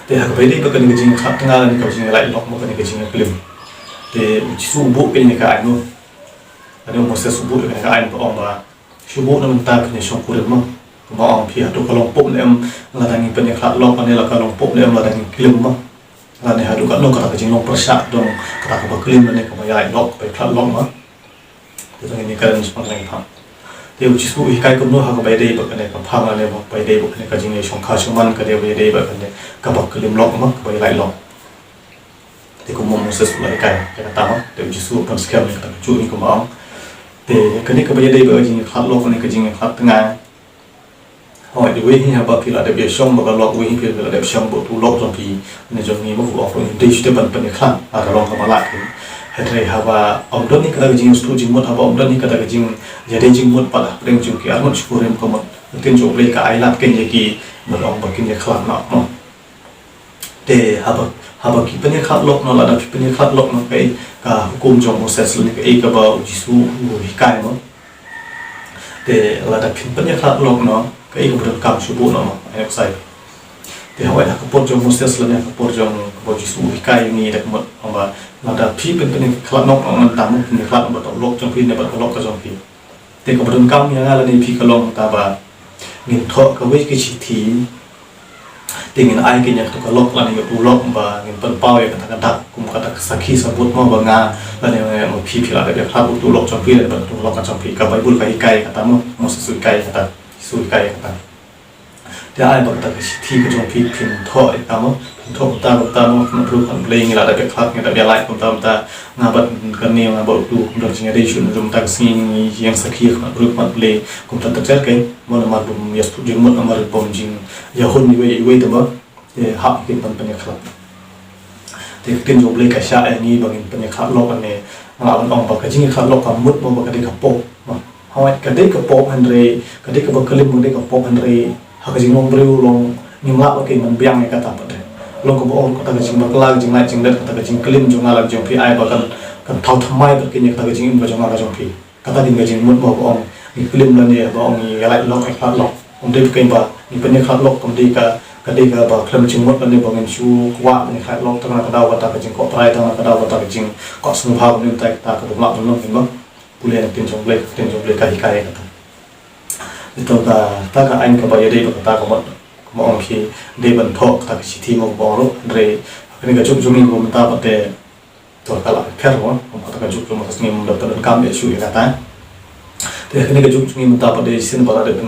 Te ha kaba ïadei bad kane ka jingïakhlad tnga lane ka jinglait lok, mo, kane ka jingklim, te u Jisu u buh kein ïa ka aiñ, mo. Lane u Moses u buh ïa kane ka aiñ ba ong ba shu buh na mynta, phin ïashong kurim, mo. Kumba ong phi, hato ka long pop ne em lada ngi pynïakhlad lok, lane la ka long pop ne em lada ngi klim, mo? Lane haduh katno kata ka jinglong pyrshah jong kata kaba klim lane kaba ïalait lok, kaba ïakhlad lok, mo? Te to ngin ïakren shaphang kane ka phang. Te u Jisu u hikai kumno ha kaba ïadei bad kane ka phang lane kaba ïadei bad kane ka jingïashongkha shongman, kaba ïadei bad kane kaba klim lok, mo, kaba ïalait lok? Te kumba u Moses u la hikai ïa kata, mo, te u Jisu u pynskhem ïa kata kajuh hi kumba ong. Te kane kaba ïadei bad ka jingïakhlad lok ne ka jingïakhlad tnga. Hooid, wei hi haba phi la dep ïashong bad ka lok, wei hi phi la dep shong bad u lok jong phi ne jong ngi, mo, kumba ong, ngim dei shuh te ban pynïakhlad, ah, ka long kaba lah kein. Hynrei haba ym don hi kata ka jingsngewthuh jingmut, haba ym don hi kata ka jingïadei jingmut pat hapdeng jong ki arngut shi kurim, ka mut ka ktien jong U Blei ka ailad kein ïa ki ban ong ba kin ïakhlad noh, mo. Te haba, haba ki pynïakhlad lok noh, lada phi pynïakhlad lok noh, kaei ka hukum jong u Moses lane kaei kaba u Jisu u hikai, mo? Te lada phin pynïakhlad lok noh, kaei kaba donkam shu buh noh, mo? Ai, ksai. Te hawai ha ka por jong Moses lane ha ka por jong kaba u Jisu u hikai ïa ngi da ka mut ong ba lada phi phin pynkhlad noh, ong ngan tam phin khlad noh bad u lok jong phi ne bad ka lok ka jong phi. Te kaba donkam ïa nga lane phi ka long kata ba ngin thoh kawei ka shithi. Te ngin ai kane ïa kata ka lok lane ïa u lok ba ngin pynpaw ïa kata ka dak kum kata ka sakhi sabut mo ba nga lane ma phi phi la dep ïa khlad bad u lok jong phi lane bad u lok ka jong phi. Ka Baibl ka hikai kata mo, Moses u hikai kata, Jisu u hikai kata. Te ai ba kata ka shithi ka jong phi phin thoh ïa ka mo, phin thoh kumta kumta mo, khmat briew khmat Blei ngi la dep ïa khlad, ngi la dep ïa lait kumta kumta, nga bad kane nga bad utu kumta ka jingïadei shuh na jong kata ka sngi ngi ïeng sakhi khmat briew khmat Blei kumta ter ter keiñ mo, namar bym ïa sngewthuh jingmut namar bym jingïahun iwei iwei te mo. Te hap kin pan pynïakhlad. Te ka ktien jong U Blei ka shah ïa ngi ba ngin pynïakhlad lok ne. Nga la ban ong ba ka jingïakhlad lok ka mut mo ba ka dei ka pop. Hooid ka dei ka pop hynrei ka dei kaba klim, ka dei ka pop hynrei ha ka jinglong briew long ngim lah ba kin ban biang ïa kata pat de. Long kaba ong kata ka jingbakla, ka jinglait jinglet, kata ka jingklim jong nga lem jong phi ai ba kan, kan thaw thymmai bad kine kata ka jingim ka jong nga ka jong phi. Kata dei ka jingmut mo ba ong ngi klim lane ba ong ngi ïalait lok, ïakhlad lok. Ym dei ba keiñ ba ngi pynïakhlad lok kam dei ka, ka dei kaba khlem jingmut lane ba ngin shu kwah ban ïakhlad lok tang na ka daw kata ka jingkoh trai, tang na ka daw kata ka jingkoh sngewbha, ba ngin tai kata kaba ym lah ban long, ngin ba pule na ktien jong U Blei, ka ktien jong U Blei ka hikai kata. Ito kata ka aiñ kaba ïadei bad kata ka mut, ka mut ong ki dei ban thoh kata ka shithi mo ba ong ruh, hynrei ha kane ka juk jong ngi mynta pat te to ka la pher mo, kata ka juk jong ngi mynta pat donkam ïa shu ïa kata. Te ha kane ka juk jong ngi mynta pat de shisien ba la dep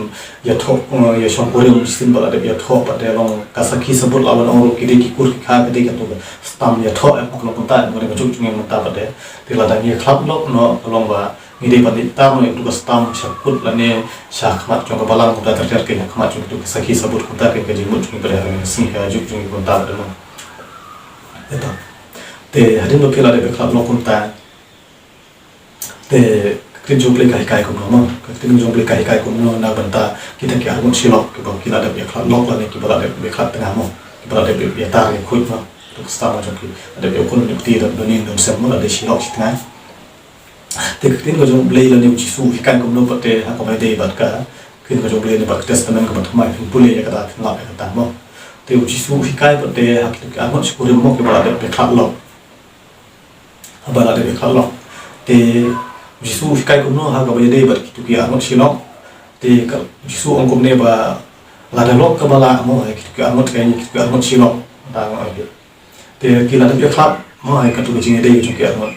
ïa thoh, ïa shongkurim shisien ba la dep ïa thoh pat de long ka sakhi sabut la ban ong ruh ki dei ki kur ki kha, ki dei kato ka stamp ïa thoh ïa ka long kumta ha kane ka juk jong ngi mynta pat de. Te lada ngi ïakhlad lok noh ka long ba ngi dei ban ïa tar noh ïa kato ka stamp sha kut lane sha khmat jong ka balang kumta ter ter keiñ, ha khmat jong kato ka sakhi sabut kumta keiñ, ka jingmut jong ngi pat ha kane ka sngi ka juk jong ngi mynta pat de mo. Ito. Te hadien ba phi la dep ïakhlad lok kumta. Te ka ktien jong U Blei ka hikai kumno mo? Ka ktien jong U Blei ka hikai kumno na bynta kita ki arngut shi lok kiba ki la dep ïakhlad lok lane kiba la dep ïakhlad tnga mo? Kiba la dep ïatar ïakhuid mo? To ka stamp jong ki. La dep ïakun ïakti, la dep don ïing don sem mo, la dei shi lok shi tnga. Te ka ktien ka jong U Blei lane U Jisu u hikai kumno pat te ha kaba ïadei bad ka ktien ka jong U Blei ne bad ka Testament kaba thymmai, phin pule ïa kata, phin lap ïa kata mo. Te U Jisu u hikai pat te ha kito ki arngut shi kurim mo kiba la dep ïakhlad lok. Haba la dep ïakhlad lok. Te U Jisu u hikai kumno ha kaba ïadei bad kito ki arngut shi lok. Te ka U Jisu u ong kumne ba lada long kaba lah mo, ha kito ki arngut, kito ki arngut shi lok. Te ki la dep ïakhlad mo, ha kato ka jingïadei jong ki arngut.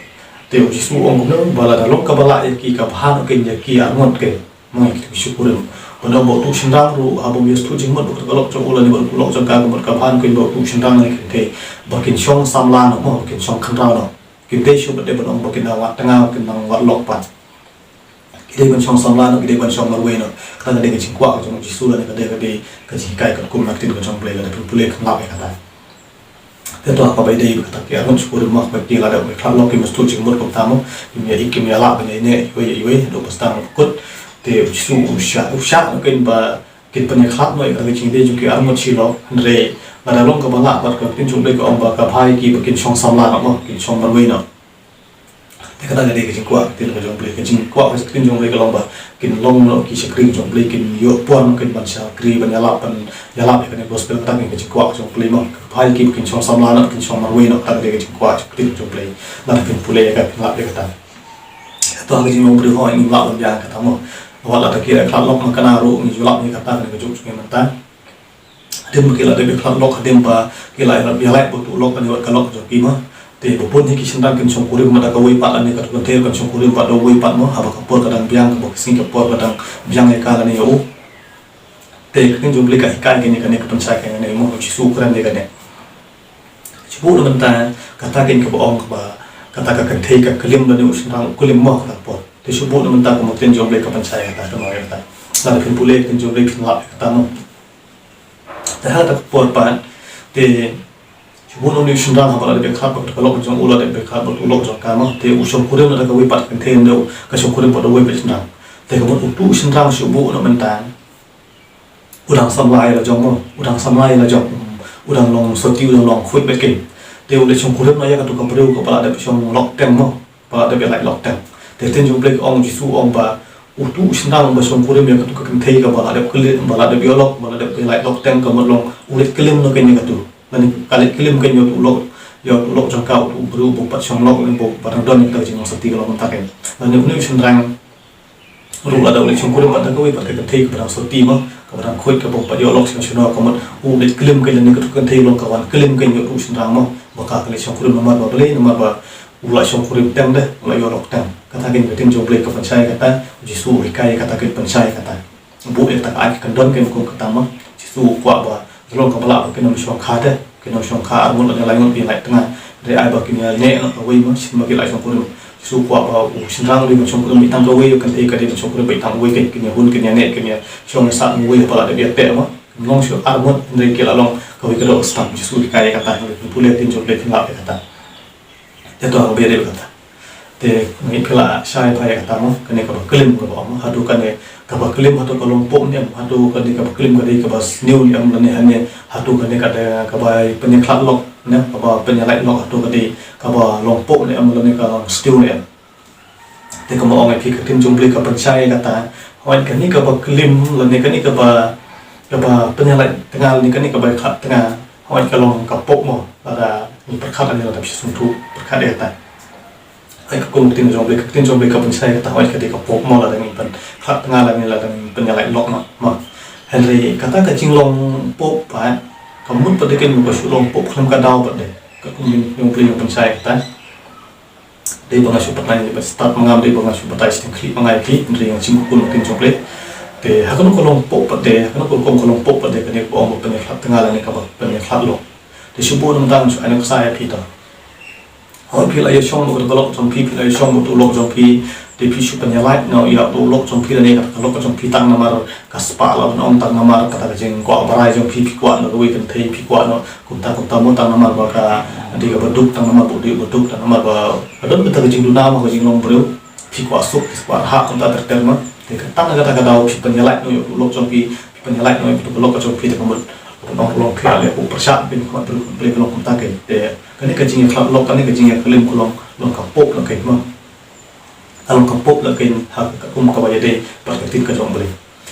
Te U Jisu u ong kumno ba lada long kaba lah ïa ki, ka bha noh keiñ ïa ki arngut keiñ. Mo, ïa kito ki shongkurim. Ba ong ba uto u shynrang ruh haba um ïa sngewthuh jingmut bad ka lok jong u lane bad ka lok jong ka, ka mut ka bha noh keiñ ba uto u shynrang ne ka kynthei ba kin shong samla noh mo, ba kin shong khynraw noh. Kim dei shuh pat de ban ong ba kin nang wad tnga, kin nang wad lok pat. Ki dei ban shong samla noh, ki dei ban shong marwei noh. Kata ka dei ka jingkwah ka jong U Jisu lane ka dei, ka dei ka jinghikai katkum na ka ktien ka jong U Blei, lada phin pule phin lap ïa kata. Te to ha kaba ïadei bad kata ki arngut shi kurim mo, ba ki la dep ïakhlad lok, kim sngewthuh jingmut kumta mo, kim ïa, kim ïa lah ban ïa ïehnoh iwei ïa iwei, haduh ba sdang ba kut. Te U Jisu u shah, u shah noh keiñ ba kin pynïakhlad noh ïa kata ka jingïadei jong ki arngut shi lok, hynrei lada long kaba lah bad ka ktien jong U Blei ka ong ba ka bha ïa ki ba kin shong samla noh mo, kin shong marwei noh. Te kata ka dei ka jingkwah ka ktien ka jong U Blei, ka jingkwah ka ktien jong U Blei ka long ba kin long noh ki shakri ka jong U Blei, kin ïoh por noh kin ban shakri ban ïalap, ban ïalap ïa kane ka gospel, kata ka jingkwah ka jong U Blei mo. Ka bha ïa ki ba kin shong samla noh, kin shong marwei noh, kata ka dei ka jingkwah ka ktien ka jong U Blei. Lada phin pule ïa ka, phin lap ïa kata. Kato ha ka jinglong briew hooid ngim lah ban biang kata mo. Wat lada ki la ïakhlad lok ma kane ruh ngi ju lap ïa kata, kane ka juk jong ngi mynta. Hadien ba ki la dep ïakhlad lok, hadien ba ki la ïalap ïalait bad uto u lok lane wat ka lok jong ki mo. Te ba bun hi ki shynrang kin shong kurim bad da kawei pat lane kato ka kynthei kan shong kurim bad da uwei pat mo, haba ka por ka dang biang, kaba ka sngi ka por ka dang biang ïa ka lane ïa u. Te ka ktien jong U Blei ka hikai kane, kane ka pynshai kane mo, U Jisu u kren ïa kane. Shu buh na mynta kata kane kaba ong ba kata ka kynthei ka klim lane u shynrang u klim mo kata ka por. Te shu buh na mynta ka ktien jong U Blei ka pynshai kata, kata mo ïa kata. Lada phin pule ka ktien jong U Blei phin lap ïa kata mo. Te ha kata ka por pat te shu buh na une u shynrang haba la dep ïakhlad bad ka lok jong u, la dep ïakhlad bad u lok jong ka mo. Te u shong kurim na da kawei pat ka kynthei, ynda u ka shong kurim bad da uwei pat shynrang. Te ka mut uto u shynrang shu buh na mynta u dang samla ïa la jong mo, u dang samla ïa la jong, u dang long soti, u dang long khuid bad keiñ. Te u leit shong kurim noh ïa kato ka briew kaba la dep shong lok teng mo, ba la dep ïalait lok teng. Te ktien jong U Blei ka ong, Jisu u ong ba Utu u shynrang ba shongkurim ïa katu ka kynthei kaba la dep klim, ba la dep ïoh lok, ba la dep ïalait lok teng, ka mut long u leit klim noh kein ïa katu. Lane ka leit klim kein ïa utu u lok, ïa utu u lok jong ka, utu u briew uba pat shong lok, uba, uba dang don ïa kata ka jinglong sati ka long mynta kein. Lane une u shynrang ruh lada u leit shongkurim pat da kawei pat ka kynthei kaba dang sati mo, kaba dang khuid, kaba ym pat ïoh lok shuh shuh, ka mut u leit klim kein, lane katu ka kynthei long ka wan klim kein ïa utu u shynrang mo, ba ka, ka leit shongkurim namar ba balei, namar ba u la shongkurim teng de, u la ïoh lok teng. Kata kein ka ktien jong U Blei ka pynshai kata, U Jisu u hikai kata, ka pynshai kata. Buh ïa kata ka aiñ ka kyndon kein kum kata mo. U Jisu u kwah ba, ka long kaba lah ba kin ym shongkha de, kin ym shongkha ar ngut lane lai ngut ki ïalait tnga. Hynrei ai ba kin ïaneh noh kawei mo, shisien ma ki la shongkurim. U Jisu u kwah ba u shynrang u dei ban shongkurim beit tang kawei, ka kynthei ka dei ban shongkurim beit tang uwei kein, kin ïahun, kin ïaneh, kin ïashong ïasah uwei haba la dep ïateh mo. Kin long shuh ar ngut, hynrei ki la long kawei ka doh ka stam. U Jisu u hikai ïa kata, hynrei pule ktien jong U Blei, phin lap ïa kata. Te to, haba ïadei bad kata, te ngi, phi la shai bha ïa kata mo, kane kaba klim kaba ong mo, hato kane kaba klim hato ka long pop ne em, hato kane kaba klim ka dei kaba sniew ne em, lane hane hato kane ka dei kaba pynïakhlad lok ne, kaba pynïalait lok, hato ka dei kaba long pop ne em, lane ka long sniew ne em. Te kumba ong ïa phi, ka ktien jong U Blei ka pynshai ïa kata, hooid kane kaba klim lane kane kaba, kaba pynïalait tnga lane kane kaba ïakhlad tnga, hooid ka long ka pop mo, lada ngi pyrkhat lane lada phi sngewthuh pyrkhat ïa kata. Hooid ka kum ka ktien jong U Blei, ka ktien jong U Blei ka pynshai ïa kata, hooid ka dei ka pop mo lada ngi pynïakhlad tnga lane lada ngi pynïalait lok mo. Hynrei kata ka jinglong pop pat, ka mut pat de kein ba ka shu long pop khlem ka daw pat de. Ka kum ka ktien jong U Blei ka pynshai ïa kata. Dei ba nga shu batai, ba start ma nga, dei ba nga shu batai shiteng khlieh ma nga ïa phi, hynrei nga shim ka kum ka ktien jong U Blei. Te ha kano ka long pop pat de, ha kano ka rukom ka long pop pat de, kane kaba ong ba pynïakhlad tnga lane kaba pynïakhlad lok. Te shu bun na mynta ngan shu ai nuksa ïa phi to. Hooid phi la ïashong bad ka lok jong phi, phi la ïashong bad u lok jong phi, te phi shu pynïalait noh ïa u lok jong phi lane ka lok jong phi tang namar ka spah, la ban ong tang namar kata ka jingkwah barai jong phi, phi kwah noh kawei ka kynthei, phi kwah noh kumta kumta mo, tang namar ba ka dei kaba duk, tang namar ba u dei uba duk, tang namar ba ka don kata ka jingduna mo, ka jinglong briew, phi kwah suk, phi kwah rhah kumta ter ter mo. Te ka tang na kata ka daw phi pynïalait noh ïa u lok jong phi, phi pynïalait noh ïa u lok ka jong phi, te ka mut ka long phi la leh u pyrshah pynkhmat briew, ka long kumta kein. Te kane ka jingïakhlad lok, kane ka jingïaklim ka long, long ka pop lok kein mo. Ka long ka pop lok kein ha ka kum kaba ïadei bad ka ktien ka jong U Blei.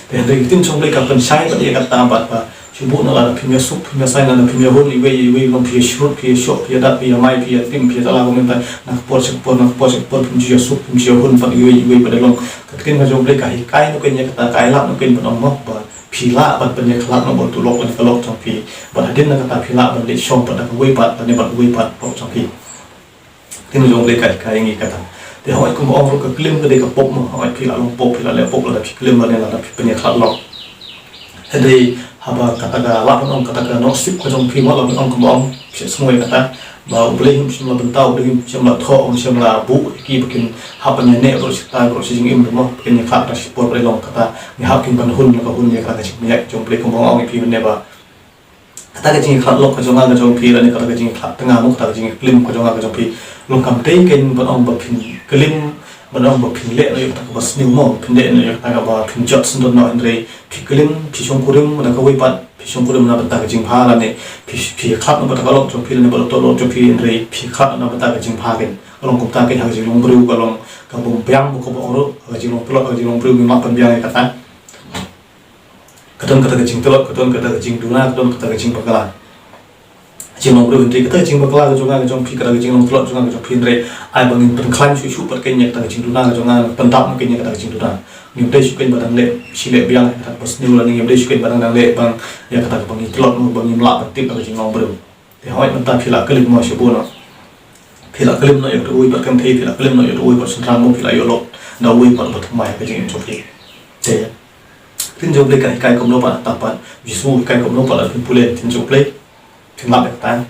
Te hynrei ka ktien jong U Blei ka pynshai bad ïa kata bad ba shu bun na lada phim ïasuk, phim ïasaiñ, lada phim ïahun iwei iwei, long phi ïashrut, phi ïashoh, phi ïadat, phi ïamai, phi ïatim, phi ïatala, kumta na ka por sha ka por, na ka por sha ka por, phim ju ïasuk, phim ju ïahun bad iwei iwei, bad long ka ktien ka jong U Blei ka hikai noh kein ïa kata, ka ailad noh kein bad ong mo ba phi lah ban pynïakhlad noh bad u lok lane ka lok jong phi, bad hadien na kata phi lah ban leit shong bad da kawei pat lane bad uwei pat lok jong phi. Ktien jong U Blei ka hikai ïa ngi kata. Te hooid kumba ong ruh ka klim ka dei ka pop mo, hooid phi la long pop, phi la leh pop lada phi klim lane lada phi pynïakhlad lok. Hynrei haba kata ka, lah ban ong kata ka nongsip ka jong phi mo, lah ban ong kumba ong phi sngew ïa kata ba U Blei um shym la bynta, U Blei um shym la thoh, um shym la buh ïa ki ba kin hap ban ïaneh baroh shi kynta baroh shi jingim mo, ba kin ïakhlad da shi por, ba dei long kata ngi hap kin ban hun la ka hun ïa kata ka jingpynïaid jong U Blei kumba ong ïa phi mynne ba kata ka jingïakhlad lok ka jong nga ka jong phi lane kata ka jingïakhlad tnga mo, kata ka jingïaklim ka jong nga ka jong phi, long kam dei kein ban ong ba phin klim, ban ong ba phin leh noh ïa kata kaba sniew mo, phin leh noh ïa kata kaba phin jot syndon noh, hynrei phi klim, phi shongkurim na kawei pat, phi shongkurim na bynta ka jingbha lane phi, phi ïakhlad noh bad ka lok jong phi lane bad uto u lok jong phi, hynrei phi ïakhlad noh na bynta ka jingbha kein. Ka long kumta kein ha ka jinglong briew, ka long kaba ym biang mo, kaba ong ruh ha ka jinglong tlot, ha ka jinglong briew ngim lah ban biang ïa kata. Ka don kata ka jingtlot, ka don kata ka jingduna, ka don kata ka jingbakla. Jinglong briew, hynrei kata ka jingbakla ka jong nga ka jong phi, kata ka jinglong tlot jong nga ka jong phi, hynrei ai ba ngin pynkhlaiñ shuh shuh pat kein ïa kata ka jingduna ka jong nga, pyndap noh kein ïa kata ka jingduna. Ngim dei shuh kein ba dang leh shi leh biang ïa kata kaba sniew lane ngim dei shuh kein ba dang, dang leh bang ïa kata kaba ngi tlot mo, ba ngim lah ban tip ïa ka jinglong briew. Te hooid mynta phi la klim mo, shu bun noh. Phi la klim noh ïa uwei pat ka kynthei, phi la klim noh ïa uwei pat shynrang mo, phi la ïoh lok da uwei pat uba thymmai ha ka jingim jong phi. Te ktien jong U Blei ka hikai kumno pat, ta pat U Jisu u hikai kumno pat, lada phin pule ktien jong U Blei phin lap ïa kata.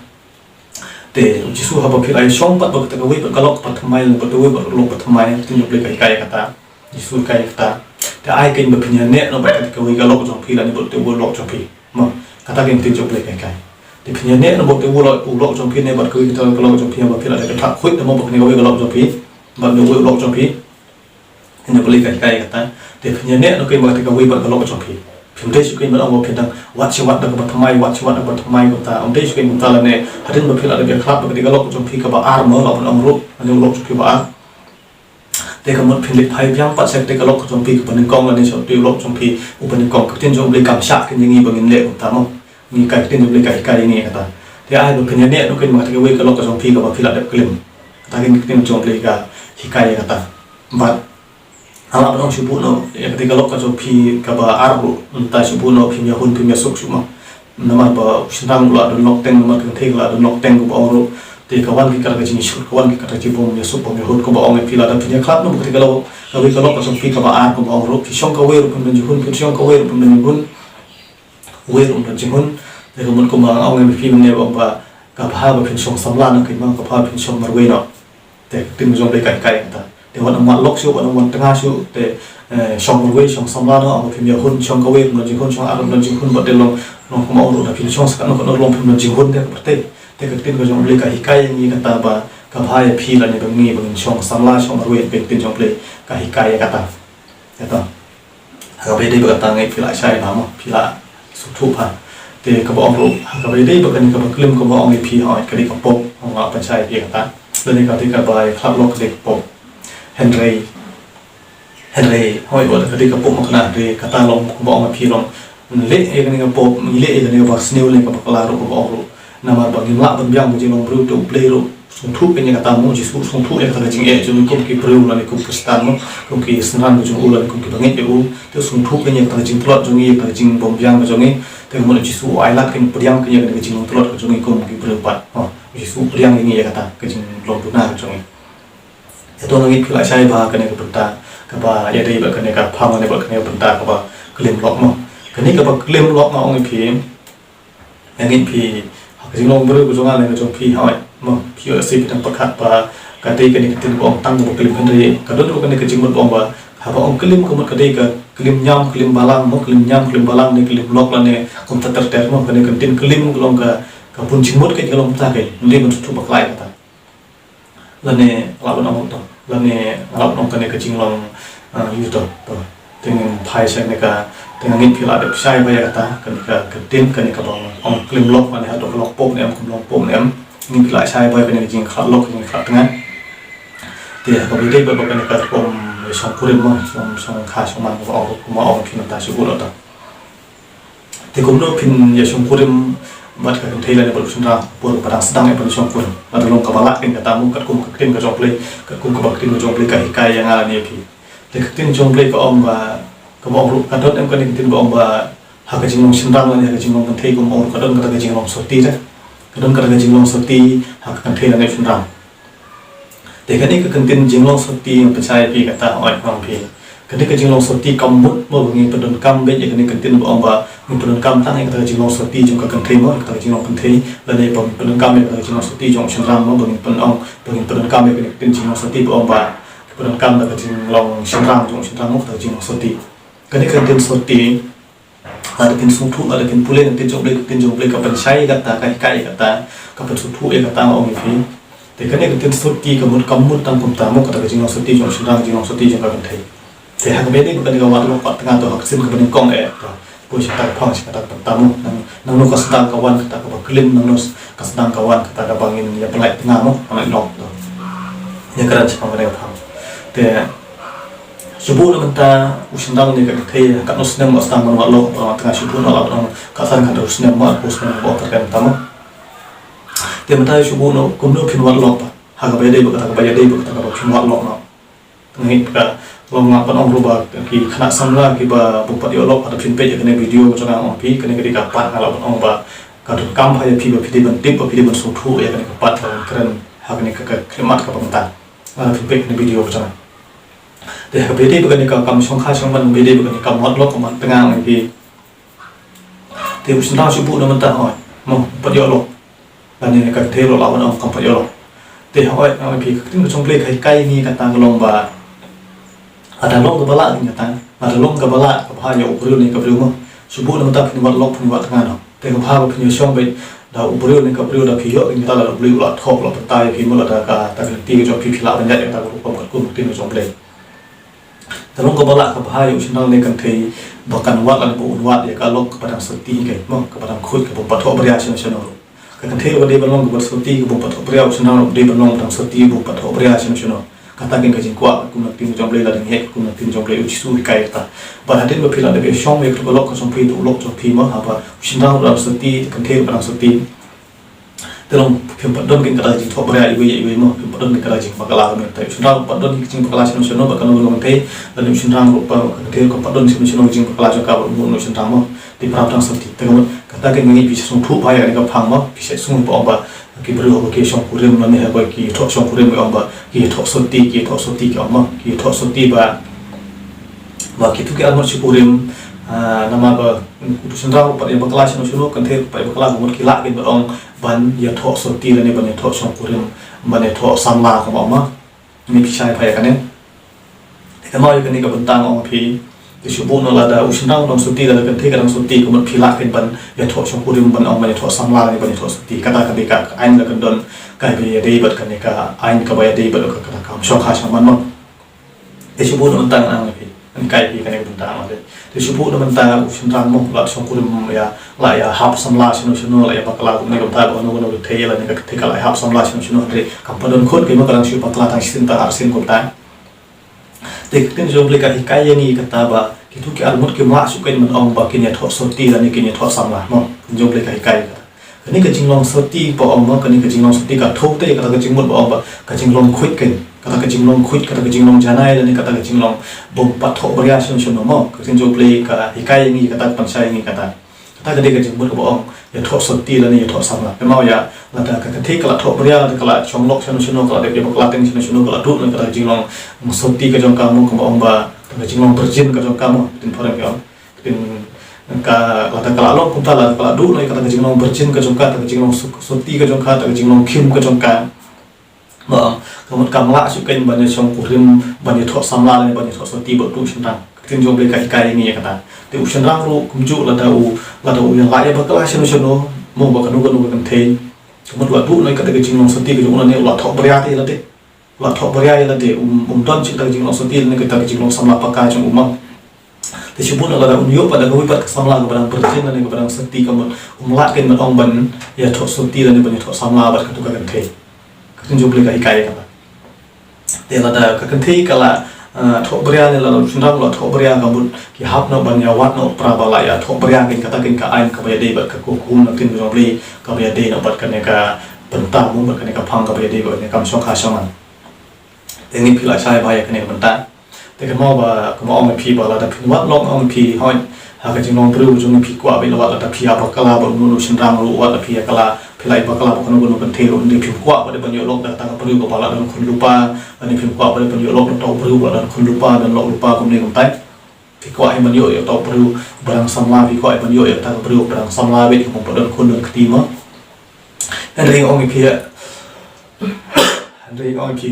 Te U Jisu haba phi la ïashong pat bad kata kawei pat ka lok ba thymmai, bad uwei pat u lok ba thymmai, ktien jong U Blei ka hikai ïa kata. Jisu u hikai kata. Te ai kein ba phin ïaneh noh bad kata kawei ka lok jong phi lane bad uwei u lok jong phi. Mo, kata kein ktien jong U Blei ka hikai. Te phin ïaneh noh bad uwei u lok, u lok jong phi ne bad kawei kata ka lok jong phi, ba phi la dei ka tlak khuid da mo bad kane kawei ka lok jong phi, bad uwei u lok jong phi. Ktien jong U Blei ka hikai kata. Te phin ïaneh noh kein bad kata kawei bad ka lok jong phi. Phim dei shuh kein ban ong ba phin dang wad shi wad da kaba thymmai, wad shi wad da kaba thymmai kumta. Ym dei shuh kein kumta lane hadien ba phi la dep ïakhlad bad kata ka lok jong phi kaba ar mo, lah ban ong ruh lane u lok jong phi ba ar. Te ka mut phin leit phai biang pat sha kata ka lok ka jong phi kaba nyngkong lane sha uto u lok jong phi uba nyngkong. Ka ktien jong U Blei kam shah kein ïa ngi ba ngin leh kumta mo. Ngi, ka ktien jong U Blei ka hikai ïa ngi kata. Te ai ba phin ïa neh noh kein ma kata kawei ka lok ka jong phi kaba phi la dep klim. Kata kein ka ktien jong U Blei ka hikai ïa kata. Bad nga lah ban ong shu buh noh ïa kata ka lok ka jong phi kaba ar ruh, mynta shu buh noh, phim ïahun phim ïasuk shuh ma. Namar ba u shynrang u la don lok teng, namar ka kynthei ka la don lok teng, kumba ong ruh. Te ka wan ki kat ka jingïasuk, ka wan ki kat ka jingbym ïasuk bym ïahun, kumba ong ïa phi, lada phin ïakhlad noh ba kata ka lok, kawei ka lok ka jong phi kaba ar, kumba ong ruh, phi shong kawei ruh phim don jinghun, phi shong kawei ruh phim don jinghun. Wei ruh phim don jinghun. Te ka mut kumba nga ong ïa phi mynne ba, ba ka bha ba phin shong samla noh kein ma, ka bha ba phin shong marwei noh. Te ka ktien ka jong U Blei ka hikai kata. Te wat nym wad lok shuh, wat nym wad tnga shuh, te, eh, shong marwei, shong samla noh, haba phim ïahun, shong kawei ruh phim don jinghun, shong ar ruh phim don jinghun, bad te long, long kumba ong ruh, lada phin shong sa katno katno ruh long phim don jinghun, te ka pyrthei. Te ka ktien ka jong U Blei ka hikai ïa ngi kata ba ka bha ïa phi lane ba ngi ba ngin shong samla, shong marwei, ka ktien jong U Blei ka hikai ïa kata. Kata. Ha kaba ïadei bad kata nga ngeit phi la shai bha mo, phi la sngewthuh bha. Te kaba ong ruh, ha kaba ïadei bad kane kaba klim kaba ong ïa phi, hooid, ka dei ka pop, nga la pynshai ïa phi kata. Lane ka dei kaba ïakhlad lok ka dei ka pop. Hynrei, hynrei, hooid, wat ka dei ka pop ma kane, hynrei kata long kaba ong ïa phi long. Ngi leh ïa kane ka pop, ngi leh ïa kane ka barsniew lane ka bakla ruh kaba ong ruh. Namar ba ngim lah ban biang ka jinglong briew, te U Blei ruh u sngewthuh kein ïa kata mo, U Jisu u sngewthuh ïa kata ka jingeh jong ngi kum ki briew lane kum ki Khristan mo, kum ki synran ka jong u lane kum ki bangeit ïa u. Te u sngewthuh kein ïa kata ka jingtlot jong ngi, ïa kata ka jingbym biang ka jong ngi. Te ka mut U Jisu u ailad kein, pdiang kein ïa kata ka jingtlot ka jong ngi kum ki briew pat mo. U Jisu u pdiang ïa ngi ïa kata ka jinglong duna ka jong ngi. Ïa to nga ngeit phi la shai bha kane ka bynta kaba ïadei bad kane ka phang lane bad kane ka bynta kaba klim lok mo. Kane kaba klim lok nga ong ïa phi, nga ngeit phi ha ka jinglong briew ka jong nga lane ka jong phi, hooid mo, phi ïoh lehse phi dang pyrkhat ba ka dei kane ka ktien ba ong tang kaba klim, hynrei ka don ruh kane ka jingmut ba ong ba haba ong klim ka mut ka dei ka klim ñiam klim balang mo, klim ñiam klim balang ne klim lok lane kumta ter ter mo. Kane ka ktien klim ka long ka, ka bun jingmut ka long kumta ka, ym dei ban sngewthuh bakla ïa kata. Lane nga lah ban ong to, lane nga lah ban ong kane ka jinglong, ah, ïa to, to. Te ngin phai sha kane ka, te nga ngeit phi la dep shai bha ïa kata, kane ka, ka ktien, kane kaba ong klim lok, lane hato ka long pop ne em, kam long pop ne em. Ngeit phi la shai bha ïa kane ka jingkhlad lok, ka jingkhlad tnga. Te kaba ïadei bad kane ka rukom shongkurim mo, shong, shongkha shongman kaba ong, kaba ong phi mynta shu buh noh to. Te kumno phin ïa shongkurim bad ka kynthei lane bad u shynrang por ba dang sdang ïa ban shongkurim? Lada long kaba lah kein kata mo, katkum ka ktien ka jong U Blei, katkum kaba ktien ka jong U Blei ka hikai ïa nga lane ïa phi. Te ka ktien jong U Blei ka ong ba, kaba ong ruh, ka don em kane ka ktien ba ong ba ha ka jinglong shynrang lane ha ka jinglong kynthei, kaba ong ruh ka don kata ka jinglong soti te. Ka don kata ka jinglong soti ha ka kynthei lane u shynrang. Te kane ka ktien jinglong soti nga pynshai ïa phi kata, hooid, nga ong phi. Kane ka jinglong soti kam mut mo ba ngin pyndonkam beit ïa kane ka ktien ba ong ba ngin pyndonkam tang ïa kata ka jinglong soti jong ka kynthei mo, ïa kata ka jinglong kynthei, lane ba ngin pyndonkam ïa kata ka jinglong soti jong u shynrang mo, ba ngin pyn-, ong, ba ngin pyndonkam ïa kane ka ktien jinglong soti ba ong ba ngin pyndonkam da ka jinglong shynrang jong u shynrang mo, kata ka jinglong soti. Kane ka ktien soti, lada phin sngewthuh, lada phin pule na ka ktien jong U Blei, ka ktien jong U Blei ka pynshai ïa kata, ka hikai ïa kata, ka pynsngewthuh ïa kata, nga ong ïa phi. Te kane ka ktien soti ka mut, kam mut tang kumta mo, kata ka jinglong soti jong u shynrang, jinglong soti jong ka kynthei. Te ha kaba ïadei bad kane ka wad lok wad tnga to, ha ka sien kaba nyngkong eh, to. Poi sha kata ka phang, sha kata ka bynta mo, nang, nangno ka sdang ka wan kata kaba klim, nangno ka sdang ka wan kata kaba ngin ïa pynlait tnga mo, pynlait lok to. Ïa kren shaphang kane ka phang. Te shu buh na mynta u shynrang ne ka kynthei, katno snem ba sdang ban wad lok, ba tnga shu buh na la ba dang ka san kata u snem ma, u snem ba ka kan tama. Te mynta shu buh na kumno phin wad lok ba ha kaba ïadei ba kata, kaba ïadei ba kata kaba phin wad lok na. Nga ngeit ka long nga ban ong ruh ba ki khynnah samla kiba bym pat ïoh lok, lada phin peit ïa kane video ka jong nga, ong phi, kane ka dei ka part nga la ban ong ba ka donkam ha ïa phi ba phi dei ban tip, ba phi dei ban sngewthuh ïa kane ka part, ba ban kren ha kane ka, ka khlieh mat kaba mynta. Lada phin peit kane video ka jong nga. Te ha kaba ïadei bad kane ka kam shongkha shongman, kaba ïadei bad kane ka kam wad lok, ka kam wad tnga, ong phi. Te u shynrang shu buh na mynta, hooid, mo, bym pat ïoh lok. Lane ka kynthei ruh lah ban ong kam pat ïoh lok. Te hooid, nga ong ïa phi, ka ktien ka jong U Blei ka hikai ïa ngi kata ka long ba lada long kaba lah kein kata, lada long kaba lah, ka bha ïa u briew ne ka briew mo, shu buh na mynta, phin wad lok, phin wad tnga noh. Te ka bha ba phin ïashong beit da u briew ne ka briew, da phi ïoh kein kata, lada U Blei u la thoh, u la pynta ïa phi mo, lada kata ka lynti ka jong phi phi lah ban ïaid ïa kata ka rukom katkum ka ktien ka jong U Blei. Te long kaba lah, ka bha ïa u shynrang ne ka kynthei ba kan wad lane ba un wad ïa ka lok kaba dang soti kein mo, kaba dang khuid, kaba ym pat thoh bria shano shano ruh. Ka kynthei ruh ka dei ban long kaba soti, kaba ym pat thoh bria, u shynrang ruh ka dei ban long kaba dang soti, kaba ym pat thoh bria shano shano. Kata kane ka jingkwah kum na ktien jong U Blei, lada ngi ïaid kum na ktien jong U Blei, U Jisu u hikai kata. Bad hadien ba phi la dep ïashong ïa ka lok ka jong phi, u lok jong phi mo, haba u shynrang ruh u dang soti, ka kynthei ruh ka dang soti. Te long phim pat don kane ka jingthoh bria iwei ïa iwei mo, phim pat don kane ka jingbakla. Te u shynrang ruh pat don ka jingbakla shano shano bad kano kano ka kynthei, lane u shynrang ruh pat, ka kynthei ruh ka pat don shano shano ka jingbakla jong ka bad u shynrang mo. Te para u dang soti. Te ka mut kata ka ngi phi sngewthuh bha ïa kane ka phang mo, phi sngewthuh ba ong ba ki briew haba ki shongkurim lane haba ki thoh shongkurim ki ong ba ki thoh soti, ki thoh soti ki ong mo, ki thoh soti ba, ba kito ki arngut shongkurim, ah, namar ba uto u shynrang ruh pat ïa bakla shano shano, kynthei ruh pat ïa bakla, ka mut ki lah kin ban ong ban ïa thoh soti lane ban ïa thoh shongkurim, ban ïa thoh samla kumba ong mo. Ngi phi shai bha ïa kane. Te kynmaw ïa kane ka bynta nga ong phi. Te shu buh noh lada u shynrang u dang soti, lada kynthei ka dang soti, ka mut phi lah kin ban ïa thoh shongkurim, ban ong ban ïa thoh samla lane ban ïa thoh soti. Kata ka dei ka aiñ la kan don kaba ïadei bad kane ka aiñ kaba ïadei bad ka, kata ka kam shongkha shongman mo. Te shu buh noh mynta nga ong phi. Ngan hikai phi kane ka bynta mo te. Te shu buh noh mynta u shynrang mo, la shongkurim ïa, la ïa hap samla shano shano, la ïa bakla kumne kumta, ba kano kano ka kynthei lane ka kynthei ka la ïa hap samla shano shano, hynrei kam pat don khun, ka mut ka dang shu bakla tang shisien tang arsien kumta. Te ka ktien jong U Blei ka hikai ïa ngi kata ba kito ki arngut kim lah shuh kein ban ong ba kin ïa thoh soti lane kin ïa thoh samla mo. Ka ktien jong U Blei ka hikai kata. Kane ka jinglong soti ba ong mo, kane ka jinglong soti ka thew te kata ka jingmut ba ong ba ka jinglong khuid kein. Kata ka jinglong khuid, kata ka jinglong janai lane kata ka jinglong bym pat thoh bria shano shano mo. Ka ktien jong U Blei ka hikai ïa ngi kata, ka pynshai ïa ngi kata. Kata ka dei ka jingmut kaba ong ïa thoh soti lane ïa thoh samla. Kynmaw ïa, lada ka kynthei ka la thoh bria, lada ka la shong lok shano shano, ka la dep ïa bakla teng shano shano, ka la duh noh kata ka jinglong soti ka jong ka mo, kaba ong ba kata ka jinglong virgin ka jong ka mo, ktien phareng ki ong. Ktien ka, lada ka la long kumta, lada ka la duh noh ïa kata ka jinglong virgin ka jong ka, kata ka jinglong su-, soti ka jong ka, kata ka jinglong khim ka jong ka. Ba ong, ka mut kam lah shuh kein ban ïa shongkurim, ban ïa thoh samla lane ban ïa thoh soti bad uto u shynrang. Ka ktien jong U Blei ka hikai ïa ngi ïa kata. Te u shynrang ruh kumjuh, lada u, lada u ïa lah ïa bakla shano shano mo, ba kano kano ka kynthei, ka mut u la duh noh ïa kata ka jinglong soti ka jong u lane u la thoh bria te ïa lade. U la thoh bria ïa lade, um, um don shuh kata ka jinglong soti lane kata ka jinglong samla paka jong u mo. Te shu buh noh lada un ïoh pat da kawei pat ka samla kaba dang virgin lane kaba dang soti, ka mut um lah kein ban ong ban ïa thoh soti lane ban ïa thoh samla bad kato ka kynthei. Ka ktien jong U Blei ka hikai ïa kata. Te lada ka kynthei ka la, ah, thoh bria ne lada u shynrang u la thoh bria, ka mut ki hap noh ban ïa wad noh para ba la ïa thoh bria kein, kata kein ka aiñ kaba ïadei bad ka hukum na ktien jong U Blei kaba ïadei noh bad kane ka bynta mo, bad kane ka phang kaba ïadei bad kane ka kam shongkha shongman. Te ngi phi la shai bha ïa kane ka bynta. Te kynmaw ba kumba ong ïa phi ba lada phin wad lok, ong ïa phi, hooid, ha ka jinglong briew jong ngi phi kwah beit la wad, lada phi ïa bakla bad uno uno u shynrang ruh, wat la phi ïa bakla, phi la ïa bakla bad kano kano ka kynthei ruh, hynrei phim kwah pat ban ïoh lok da kata ka briew kaba la don khun lypa, lane phim kwah pat ban ïoh lok da uta u briew ba la don khun lypa, don lok lypa kumne kumtai. Phi kwah hi ban ïoh ïa uta u briew ba dang samla, phi kwah hi ban ïoh ïa uta ka briew ba dang samla beit, kaba ym pat don khun don kti mo. Hynrei ong ïa phi, hynrei ong ïa phi,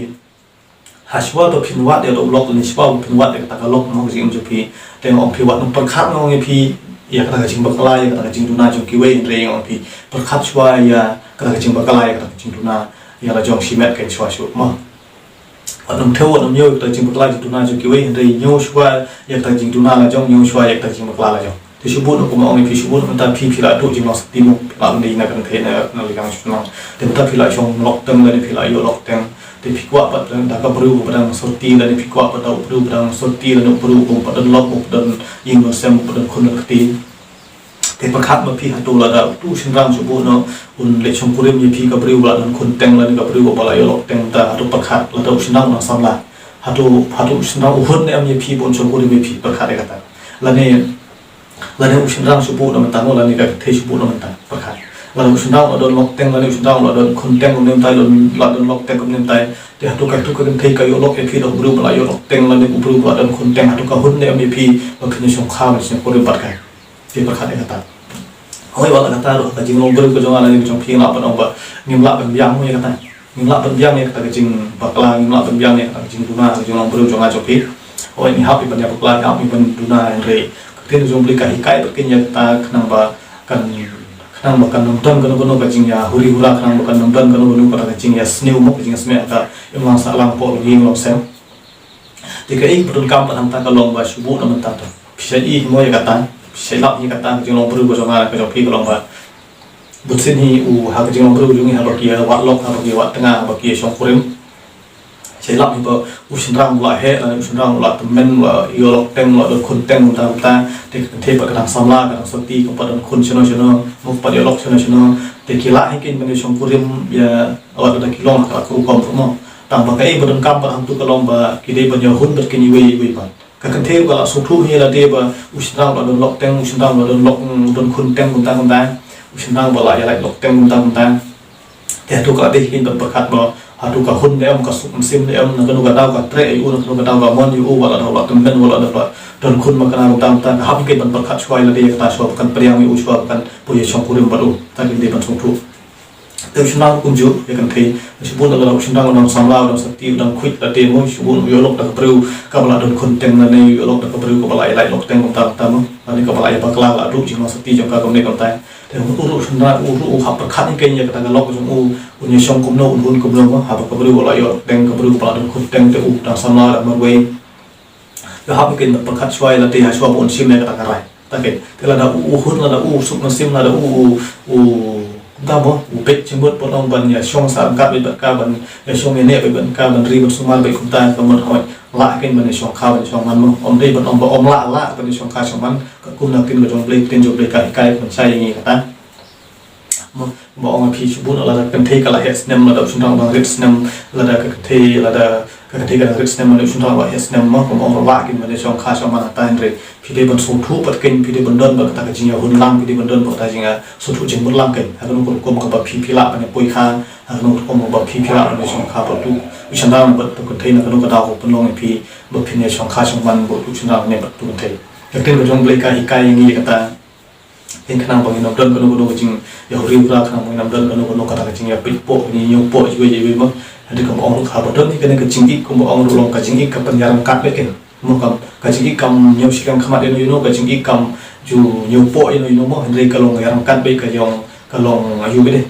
hashwa ba phin wad ïa uta u lok, lane shwa ba phin wad ïa kata ka lok mo, ka jingim jong phi, te nga ong phi wat nym pyrkhat, nga ong ïa phi, ïa kata ka jingbakla, ïa kata ka jingduna jong kiwei, hynrei nga ong ïa phi, pyrkhat shwa ïa kata ka jingbakla, ïa kata ka jingduna ïa la jong shimet, kein shwa shuh mo. Wat nym thew, wat nym ñiew ïa kata ka jingbakla jingduna jong kiwei, hynrei ñiew shwa ïa kata ka jingduna la jong, ñiew shwa ïa kata ka jingbakla la jong. Te shu buh noh kumba ong ïa phi, shu buh noh mynta phi, phi la duh jinglong sati mo, phi la wan dei na ka kynthei na, na liang shnong. Te mynta phi la shong lok teng lane phi la ïoh lok teng. Te phi kwah pat da ka briew ba dang sati lane phi kwah pat da u briew ba dang sati lane u briew ba ym pat don lok, ba ym pat don ïing don sem, ba ym pat don khun don kti. Te pyrkhat ma phi, hato lada uto u shynrang shu buh noh un leit shongkurim ïa phi, ka briew ba la don khun teng lane ka briew ba la ïoh lok teng, te hato pyrkhat lada u shynrang u dang samla, hato, hato u shynrang u hun ne em ïa phi ba un shongkurim ïa phi, pyrkhat ïa kata. Lane Lane u shynrang shu buh noh mynta mo, lane ka kynthei shu buh noh mynta, pyrkhat. Lane u shynrang u la don lok teng, lane u shynrang u la don khun teng kumne mynta, la don, la don lok teng kumne mynta. Te hato ka, hato ka kynthei ka ïoh lok ïa phi da u briew ba la ïoh lok teng lane u briew ba la don khun teng, hato ka hun ne em ïa phi ba phin ïa shongkha, ba phin ïa shongkurim bad ka. Te pyrkhat ïa kata. Hooid, wat la kata ruh, ka jinglong briew ka jong nga lane ka jong phi, nga lah ban ong ba ngim lah ban biang ïa kata. Ngim lah ban biang ïa kata ka jingbakla, ngim lah ban biang ïa kata ka jingduna, ka jinglong briew jong nga jong phi. Hooid, ngi hap ban ïa bakla, ngi hap ban duna, hynrei ka ktien jong U Blei ka hikai pat kein ïa kata khnang ba kan, khnang ba kan ym don kano kano ka jingïahuri hura, khnang ba kan ym don kano kano kata ka jingïasniew mo, ka jingïasmeh ha ka imlang sahlang hapoh longïing longsem. Te kaei kaba donkam pat hangta ka long ba shu buh noh mynta to. Phi shait i hi mo ïa kata, phi shait lap ïa kata, ka jinglong briew ka jong nga ka jong phi ka long ba bun sien hi u, ha ka jinglong briew jong ngi, haba ki ïa wad lok, haba ki ïa wad tnga, haba ki ïa shongkurim, Te lap hi ba u shynrang u la heh, lane u shynrang u la tymmen, u la ïoh lok teng, u la don khun teng kumta kumta. Te ka kynthei pat ka dang samla, ka dang sati, ka pat don khun shano shano, mo, ka pat ïoh lok shano shano. Te ki lah hi kein ban ïa shongkurim ïa wat lada ki long ha ka rukom ruh mo. Tang ba kaei ba donkam pat hangtu ka long ba ki dei ban ïahun bad kein iwei iwei pat. Ka kynthei ruh ka la sngewthuh hi lade ba u shynrang u la don lok teng, u shynrang u la don lok, mm, don khun teng kumta kumta. U shynrang ba la ïalait lok teng kumta kumta. Te hato ka la dei hi kein ban pyrkhat ba hato ka hun ne em, ka suk mynsiem ne em, na kano ka daw ka treh ïa u, na kano ka daw ka mon ïa u, wat la daw la tymmen, wat la daw la don khun ma kane kumta kumta. Ka hap hi kein ban pyrkhat shuwa ïa lade kata shuwa ba kan pdiang ïa u, shuwa ba kan poi ïa shongkurim bad u. Kata kein dei ban sngewthuh. Te u shynrang kumjuh ïa ka kynthei. Shu bun lada u shynrang u dang samla, u dang sati, u dang khuid lade mo, shu bun u ïoh lok da ka briew kaba la don khun teng lane u ïoh lok da ka briew kaba la ïalait lok teng kumta kumta mo. Lane kaba la ïabakla la duh jinglong sati jong ka kumne kumta. Te u ruh u shynrang u ruh u hap pyrkhat hi kein ïa kata ka lok jong u, un ïashong kumno, un hun kumno mo, haba ka briew u la ïoh lok teng, ka briew kaba la don khun teng, te u dang samla, dang marwei. Ka hap hi kein ban pyrkhat shuwa ïa lade ha shuwa ba un shim ïa kata ka rai. Kata kein. Te lada u, u hun, lada u suk mynsiem, lada u, u, u, kumta mo, u beit jingmut ban ong ban ïashong sah ryngkat beit bad ka, ban ïashong ïaneh beit bad ka, ban ri ban sumar beit kumta, ka mut hooid. Lah kein ban ïashong kha ban ïashong man mo. Ym dei ban ong ba ym lah, lah ban ïashong kha shong man. Katkum na ka ktien ka jong U Blei, ka ktien jong U Blei ka hikai, ka pynshai ïa ngi kata. Mo, ba ong ïa phi shu bun lada ka kynthei ka la heh snem, lada u shynrang u dang rit snem, lada ka kynthei, lada ka kynthei ka dang rit snem, lada u shynrang u la heh snem mo, kumba ong ruh lah kein ban ïashong kha shong man hangta, hynrei phi dei ban sngewthuh pat kein, phi dei ban don bad kata ka jingïahun lang, phi dei ban don bad kata ka jingsngewthuh jingmut lang kein. Ha kano ka rukom kaba phi, phi lah ban ïapoi kha, ha kano ka rukom kaba phi, phi lah ban ïashong kha bad utu u shynrang bad utu u kynthei, na kano ka daw ka pynlong ïa phi ba phin ïashong kha shong man bad utu u shynrang ne bad utu u kynthei. Ka ktien ka jong U Blei ka hikai ïa ngi ïa kata. Kein khnang ba ngin ym don kano kano ka jingïahuri hura, khnang ba ngin ym don kano kano kata ka jingïapeit poh, ka jingïapoh iwei ïa iwei mo. Hynrei kumba ong ruh haba don hi kane ka jingïeit, kumba ong ruh long ka jingïeit ka pynïaryngkat beit kein. Mo, kam, ka jingïeit kam ñiew shiliang khmat ïano ïano, ka jingïeit kam ju ñiew poh ïano ïano mo, hynrei ka long ïaryngkat beit, ka long, ka long aïu beit de.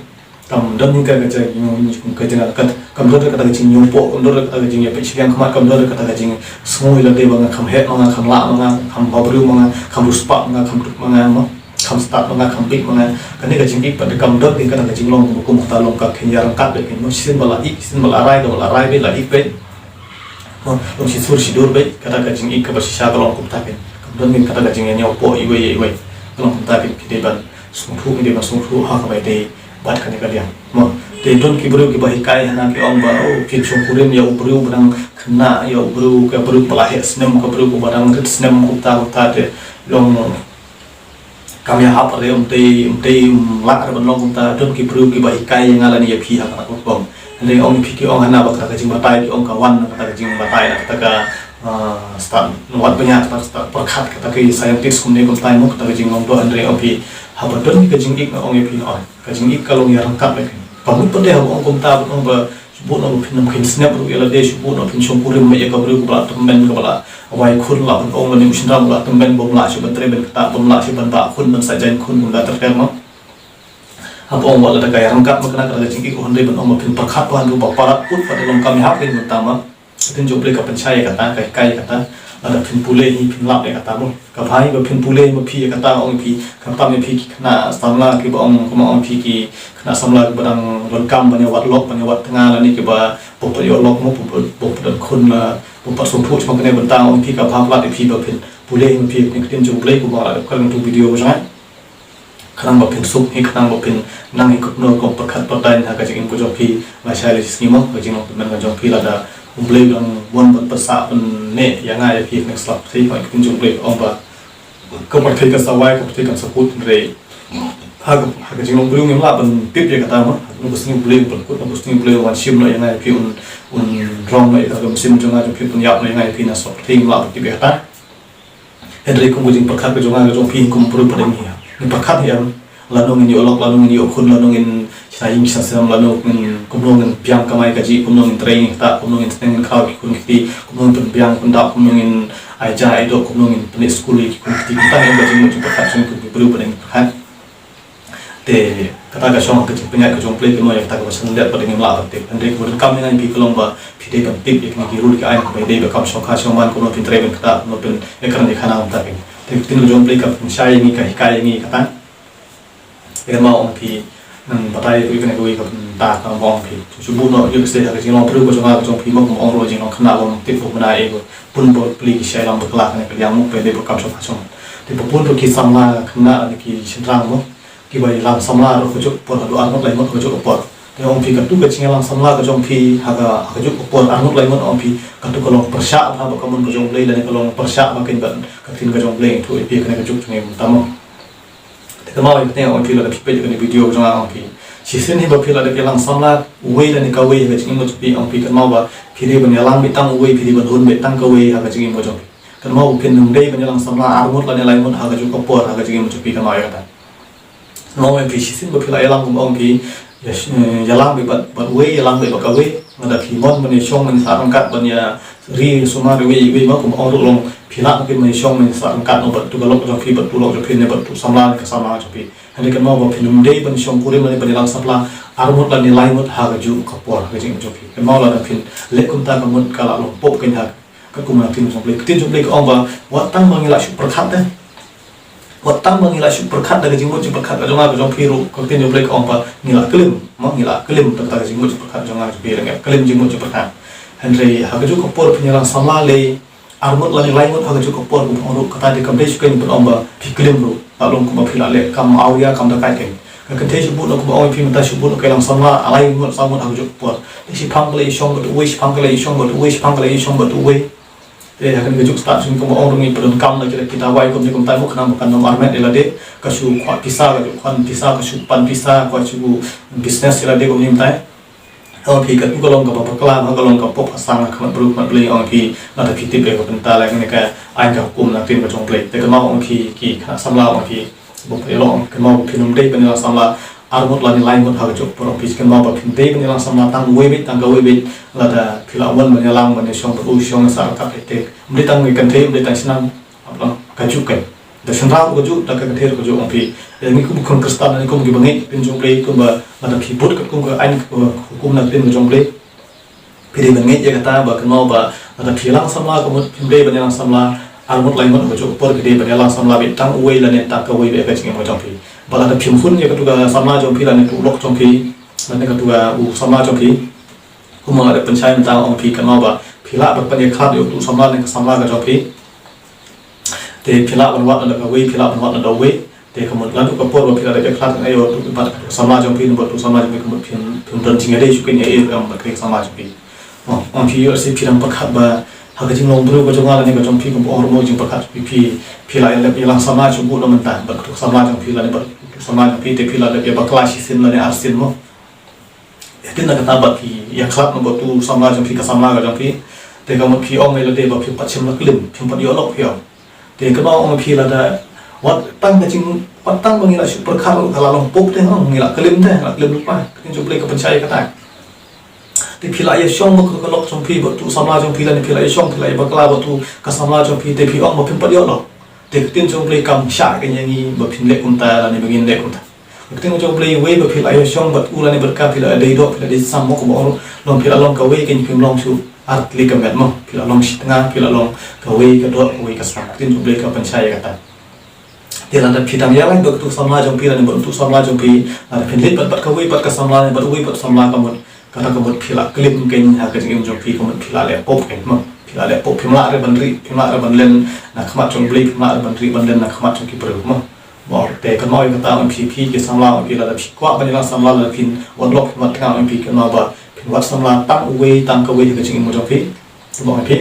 Kam don hi ka, ka jing, ka jing, ka, kam don hi kata ka jingñiewpoh, kam don hi kata ka jingïapeit shiliang khmat, kam don hi kata ka jingsngew ïa lade ba nga kham heh ma nga, kham lah ma nga, kham bhabriew ma nga, kham riewspah ma nga, kham duk ma nga, mo, kham stad ma nga, kham bieit ma nga. Kane ka jingïeit pat kam don hi kata ka jinglong kum kata, long ka kheiñ ïaryngkat beit, mo, shisien ba la ïeit, shisien ba la rai, kaba la rai beit, la ïeit beit. Mo, long shi sur shi dur beit, kata ka jingïeit kaba shisha ka long kumta kein. Kam don hi kata ka jingïañiewpoh iwei ïa iwei. Ka long kumta kein, phi dei ban sngewthuh, phi dei ban sngewthuh ha kaba ïadei bad kane ka liang. Mo, te don ki briew kiba hikai hana, ki ong ba, oh, phin shongkurim ïa u briew ba dang khynnah, ïa u briew, ka briew ba la heh snem, ka briew ba dang rit snem, kumta kumta, te long kam ïahap re, ym dei, ym dei, ym lah re ban long kumta. Don ki briew kiba hikai ïa nga lane ïa phi ha kata ka rukom. Hynrei ong ïa phi, ki ong hana ba kata ka jingbatai, ki ong ka wan na kata ka jingbatai, na kata ka, ah, stad, wat ba ïa kata ka stad pyrkhat, kata ka scientist kumne kumta, mo, kata ka jinglong doh. Hynrei ong ïa phi, haba don ka jingïeit, nga ong ïa phi, nga ong, ka jingïeit ka long ïaryngkat beit. Ka mut pat de haba ong kumta, ba ong ba shu buh noh ba phin ym kheiñ snep ruh ïa lade, shu buh noh phin shongkurim ïa ka briew kaba la tymmen, kaba la wai khun, la ban ong lane u shynrang ba la tymmen, bym lah shuh ban trei ban ktah, bym lah shuh ban bah khun, ban sah jaiñ khun, kumta ter ter, mo. Haba ong wat lada ka ïaryngkat ma kane, kata ka jingïeit, hynrei ban ong ba phin pyrkhat pat hynrei ba palat put pat, long kam ïahap kein mynta, mo. Ka ktien jong U Blei ka pynshai ïa kata, ka hikai ïa kata. Lada phin pule hi phin lap ïa kata, mo. Ka bha hi ba phin pule hi ma phi ïa kata, ong ïa phi, khamtam ïa phi ki khynnah samla kiba ong, kumba ong ïa phi, ki khynnah samla kiba dang donkam ban ïa wad lok, ban ïa wad tnga, lane kiba bym pat ïoh lok, mo, bym pat, bym pat don khun, la bym pat sngewthuh sha kane bynta, ong ïa phi, ka bha palat ïa phi ba phin pule hi ma phi. Ka ktien jong U Blei kumba la dep kren ha ka video jong nga. Khnang ba phin suk hi, khnang ba phin nang hi kumno kum pyrkhat pyrthei ha ka jingim ka jong phi, lashai lashisngi, mo, ka jinglong tymmen ka jong phi. Lada U Blei u dang mon ban pynsah pynneh ïa nga ïa phi, kane ka sla pyrthei, ka ktien jong U Blei ka ong ba ka pyrthei kan sa wai, ka pyrthei kan sa kut, hynrei ha ka, ha ka jinglong briew ngim lah ban tip ïa kata, mo. Kano ka sngi U Blei un pynkut, kano ka sngi U Blei un wan shim noh ïa nga ïa phi, un, un rong noh ïa ka mynsiem jong nga jong phi, pynïap noh ïa nga ïa phi, na sla pyrthei ngim lah ban tip ïa kata. Hynrei kum ka jingpyrkhat ka jong nga ka jong phi, kum u briew pat de ngi, ngi pyrkhat hi em, lano ngin ïoh lok, lano ngin ïoh khun, lano ngin shna ïing shna sem, lano ngin, kumno ngin pdiang kamai kajih, kumno ngin trei ngin ktah, kumno ngin sneng ngin khaw ïa ki khun ki kti, kumno ngin pynbiang pyndap, kumno ngin ai ja ai doh, kumno ngin pynleit skul ïa ki khun ki kti. Kumta hi ka jingmut jingpyrkhat jong ngi kum ki briew pat de ngi pyrkhat. Te kata ka shong ha ka jingpynïaid ka jong U Blei, kumno ïa kata kaba sngewlem pat de ngim lah ban tip. Hynrei kaba donkam ïa ngi, phi, ka long ba phi dei ban tip ïa kine ki rule ki aiñ kaba ïadei bad kam shong kha shong man, kumno phin trei ban ktah, kumno phin ïakren ïa ka khana, kumta. Te ka ktien ka jong U Blei ka pynshai ïa ngi, ka hikai ïa ngi kata. Te ma ong phi, Nang batai ïa kane kawei ka bynta kaba ong phi. Shu buh noh ïa ka se ha ka jinglong briew ka jong nga ka jong phi mo, kum ong ruh jinglong khynnah long tip bun bynta, eh, bun bun pli ki shai lang bakla kane ka liang mo, phi dei ba kam shong ha shong. Te ba bun ki samla khynnah ne ki shynrang mo, kiba ïalang samla ruh kajuh ka por, haduh ar ngut lai ngut kajuh ka por. Te ong phi katu ka jingïalang samla ka jong phi ha ka, ha kajuh ka por ar ngut lai ngut, ong phi katu ka long pyrshah bha bad ka mon ka jong U Blei lane ka long pyrshah bha kein bad ka ktien ka jong U Blei? Ïathuh ïa phi kane kajuh jong ngi mynta mo. Te kynmaw ïa kane, ong phi lada phi peit ïa kane video ka jong nga, ong phi shisien hi ba phi la dep ïalang samla uwei lane kawei ha ka jingim ka jong phi, ong phi kynmaw ba phi dei ban ïalang beit tang uwei, phi dei ban hun beit tang kawei ha ka jingim ka jong phi. Kynmaw ba phin ym dei ban ïalang samla ar ngut lane lai ngut ha kajuh ka por ha ka jingim ka jong phi, kynmaw ïa kata. Kynmaw ong phi shisien ba phi la ïalang, kum ong phi, ïa, eh, ïalang beit bad, bad uwei, ïalang beit bad kawei. Lada phi mon ban ïashong ban ïasah ryngkat ban ïa ri sumar iwei iwei mo, kum ong ruh long phi lah ban ïashong ban ïasah ryngkat noh bad utu ka lok jong phi bad utu lok jong phi ne bad utu samla ne ka samla jong phi. Hynrei kynmaw ba phin ym dei ban shongkurim lane ban ïalang samla ar ngut lane lai ngut ha kajuh ka por ha ka jingim jong phi. Kynmaw lada phin leh kumta ka mut ka la long pop kein ha ka kum na ktien jong U Blei. Ka ktien jong U Blei ka ong ba wat tang ba ngi la shu pyrkhat te. Wat tang ba ngi la shu pyrkhat da ka jingmut jingpyrkhat ka jong nga ka jong phi ruh, ka ktien jong U Blei ka ong ba ngi la klim, mo, ngi la klim da kata ka jingmut jingpyrkhat jong nga jong phi, ngi la klim jingmut jingpyrkhat. Hynrei ha kajuh ka por phin ïalang samla lei ar ngut lane lai ngut ha kajuh ka por, kumba ong ruh kata dei kam dei shuh kein ban ong ba phi klim ruh, la long kumba phi la leh kam awria kam dakai kein. Ka kynthei shu buh noh kumba ong phi mynta shu buh noh ka ïalang samla lai ngut saw ngut ha kajuh ka por. Te shiphang ka la ïashong bad uwei, shiphang ka la ïashong bad uwei, shiphang ka la ïashong bad uwei. Te ha kane kajuh ka stad shuh kumba ong ruh ngi pyndonkam da ki, ki dawai kumne kumtai mo, khnang ba kan ym armet ïa lade, ka shu kwah pisa, ka shu kwah pisa, ka shu pan pisa, ka shu business ïa lade kumne kumtai. Ong phi katu ka long kaba bakla, ka long ka pop ha sang ha khmat briew khmat Blei, ong phi lada phi tip ïa ka bynta lane ka aiñ ka hukum na ktien ka jong U Blei. Te kynmaw ong phi ki khynnah samla, ong phi Bok ïa long kynmaw ba phin ym dei ban ïalang samla ar ngut lane lai ngut ha kajuh ka por, ong phi kynmaw ba phin dei ban ïalang samla tang uwei beit, tang kawei beit. Lada phi la wan ban ïalang ban ïashong bad u shong ïasah ryngkat te ym dei tang ki kynthei, ym dei tang shnong, hap long kajuh kein. Da shynrang ruh kajuh, da ka kynthei ruh kajuh, ong phi. Ngi kum ki khun Khristan, ngi kum kiba ngeit ktien jong U Blei, kumba lada phi bud katkum ka aiñ ka hukum na ktien ka jong U Blei. Phi dei ban ngeit ïa kata ba kynmaw ba lada phi ïalang samla ka mut phim dei ban ïalang samla ar ngut lai ngut ha kajuh ka por, phi dei ban ïalang samla beit tang uwei lane tang kawei beit ha ka jingim ka jong phi. Ba lada phim hun ïa katu ka samla jong phi lane utu u lok jong phi lane katu ka u samla jong phi, kumba nga la dep pynshai mynta, ong phi kynmaw ba phi lah ban pynïakhlad ïa utu u samla ne ka samla ka jong phi. Te phi lah ban wad na da kawei, phi lah ban wad na da uwei. Te ka mut naduh ka por ba phi la dep ïakhlad ïa utu bad ka samla jong phi, bad utu samla jong phi, ka mut phim, phim don jingïadei shuh kein ïa i ruh em bad ka samla jong phi. Mo, ong phi ïoh lehse phi dang pyrkhat ba ha ka jinglong briew ka jong nga lane ka jong phi, kumba ong ruh mo, jingpyrkhat jong phi, phi, phi la ïaleh ïalang samla shuh buh na mynta bad ka samla jong phi lane bad ka samla jong phi, te phi la dep ïabakla shisien lane arsien mo. Ïa kane kata ba phi ïakhlad na bad utu samla jong phi, ka samla ka jong phi. Te ka mut phi ong ïa lade ba phim pat shym la klim, phim pat ïoh lok phi ong. Te kynmaw ong phi lada wat tang ka jing, wat tang ba ngi la shu pyrkhat ruh ka la long pop te, ong ngi la klim te, la klim lypa. Ka ktien jong U Blei ka pynshai kata. Te phi la ïashong bad ka lok jong phi bad utu samla jong phi lane phi la ïashong, phi la ïabakla bad utu ka samla jong phi, te phi ong ba phim pat ïoh lok. Te ka ktien jong U Blei kam shah kein ïa ngi ba phin leh kumta lane ba ngin leh kumta. Ka ktien jong U Blei, wei ba phi la ïashong bad u lane bad ka phi la dei doh, phi la dei sam mo, kumba ong ruh long phi la long kawei kein, phim long shuh ar tylli ka met mo, phi la long shi tnga, phi la long kawei ka doh kawei ka sam. Ka ktien jong U Blei ka pynshai ïa kata. Te lada phi dang ïaleh bad utu samla jong phi lane bad utu samla jong phi, lada phin leit bad, bad kawei bad ka samla lane bad uwei bad samla, ka mut kata ka mut phi la klim kein ha ka jingim jong phi, ka mut phi la leh pop kein mo. Phi la leh pop, phim lah re ban rieh, phim lah re ban len na khmat jong U Blei, phim lah re ban rieh ban len na khmat jong ki briew mo. Mo, te kynmaw ïa kata, ong phi, phi ki samla, ong phi lada phi kwah ban ïalang samla, lada phin wad lok, phin wad tnga, ong phi kynmaw ba phin wad samla tang uwei tang kawei ha ka jingim ka jong phi. Te mo, ong phi.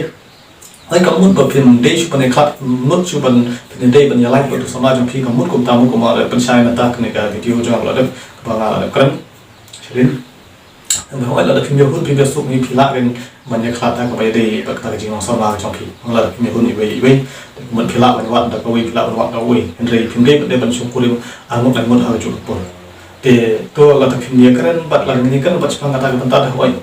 Hynrei ka mut ba phin dei shuh ban ïakhlad, mut shuh ban phin dei ban ïaleh bad utu samla jong phi, ka mut kumta mo, kumba la pynshai na kata kane ka video jong nga ba la dep, kaba nga la dep kren. Shadien. Hynrei hooid lada phim ïahun phim ïasuk ngi, phi lah kein ban ïakhlad ha kaba ïadei bad kata ka jinglong samla ka jong phi. Hooid lada phim ïahun iwei iwei, te ka mut phi lah ban wad da kawei, phi lah ban wad da uwei. Hynrei phim dei ban dei ban shongkurim ar ngut lai ngut ha kajuh ka por. Te to lada phim ïakren bad, lada ngin ïakren bad shaphang kata ka bynta te hooid.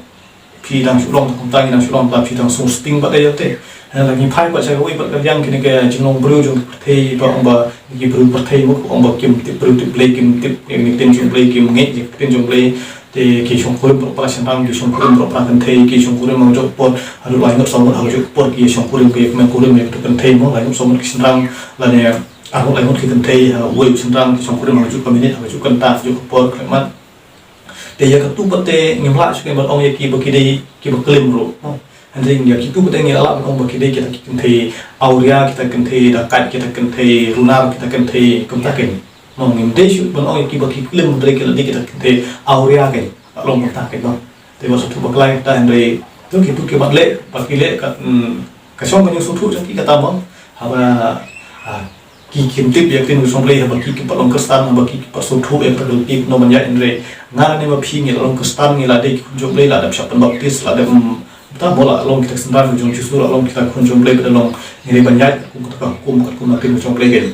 Phi dang shu long kumta, ngi dang shu long kumta, phi dang sngewsting bad ïa te. Hynrei lada ngi phai bad sha kawei pat ka liang, kine ki jinglong briew jong ki pyrthei, ba ong ba ki briew pyrthei mo, ong ba kim tip briew tip Blei, kim tip ïa kine ki ktien jong Blei, kim ngeit ïa ki ktien jong Blei. Te ki shongkurim baroh para shynrang, ki shongkurim baroh para kynthei, ki shongkurim ha kajuh ka por, haduh lai ngut saw ngut ha kajuh ka por ki shongkurim, ki kmen kurim ïa kito ki kynthei mo, lai ngut saw ngut ki shynrang lane ar ngut lai ngut ki kynthei, ha uwei u shynrang ki shongkurim ha kajuh ka minit, ha kajuh ka kynta, ha kajuh ka por, khlem mat. Te ïa katu pat te ngim lah shuh ban ong ïa ki ba ki dei ki ba klim ruh. Hynrei ïa kitu pat te ngi lah ban ong ba ki dei kita ki kynthei awria, kita kynthei dakaid, kita kynthei runar, kita kynthei kumta kein. Mo, ngim dei shuh ban ong ïa ki ba ki klim, hynrei ki la dei kita kynthei awria kein. Ka long kumta kein mo. Te ba sngewthuh bakla ïa kata, hynrei to kitu ki mat leh, ba ki leh ka, mm, ka shong ka ñingsngewthuh jong ki kata mo. Haba, ah, ki kim tip ïa ka ktien ka jong U Blei, haba ki kim pat long Khristan, haba ki kim pat sngewthuh ïa kata ka lynti kumno ban ïaid, hynrei nga lane ma phi ngi la long Khristan, ngi la dei ki khun jong U Blei, la dep shah pynbaptis, la dep, mm, ta mo, la long kita ki synran ka jong U Jisu, la long kita ki khun jong U Blei, ba dei long ngi dei ban ïaid kum kata ka hukum, kum ka ktien ka jong U Blei kein.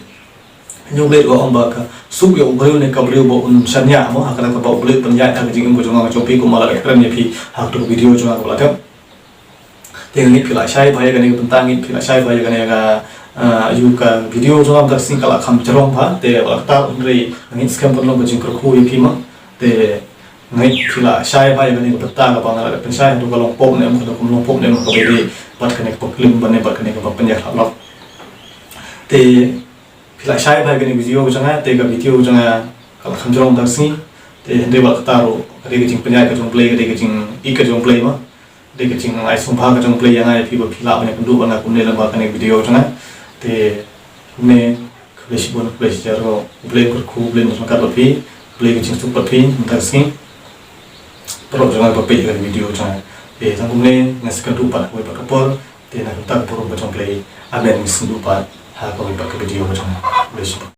Ngi U Blei ruh u ong ba ka suk ïa u briew ne ka briew ba un shaniah mo, ha kata kaba U Blei u pynïaid ha ka jingim ka jong nga ka jong phi, kumba la dep kren ïa phi ha katu ka video jong nga kaba la dep. Te ngeit phi la shai bha ïa kane ka bynta, ngeit phi la shai bha ïa kane ka, ah, ïa ka video jong nga mynta ka sngi ka la kham jrong bha, te wat la kata hynrei ngeit skhem ban long ka jingkyrkhu ïa phi mo. Te ngeit phi la shai bha ïa kane ka bynta kaba nga la dep pynshai, hato ka long pop ne em, hato kam long pop ne em, kaba ïadei bad kane kaba klim bad ne bad kane kaba pynïakhlad lok. Te phi la shai bha ïa kane ka video ka jong nga, te ka video ka jong nga ka la kham jrong mynta ka sngi. Te hynrei wat la kata ruh ka dei ka jingpynïaid ka jong U Blei, ka dei ka jingïeit ka jong U Blei mo. Dei ka jingai sngewbha ka jong U Blei ïa nga ïa phi ba phi lah ban ïakynduh bad nga kumne lyngba kane ka video jong nga. Te kumne khublei shibun, khublei shihajar ruh, U Blei un kyrkhu, U Blei un ryngkat bad phi, U Blei un suk bad phi mynta ka sngi. Paralok jong nga ba peit ïa ka video jong nga. Te tang kumne ngan sa ïakynduh pat ha kawei pat ka por. Te na ka bynta ka burom ka jong U Blei. Amen, ngan sa ïakynduh pat ha kawei pat ka video jong nga. Khublei shibun.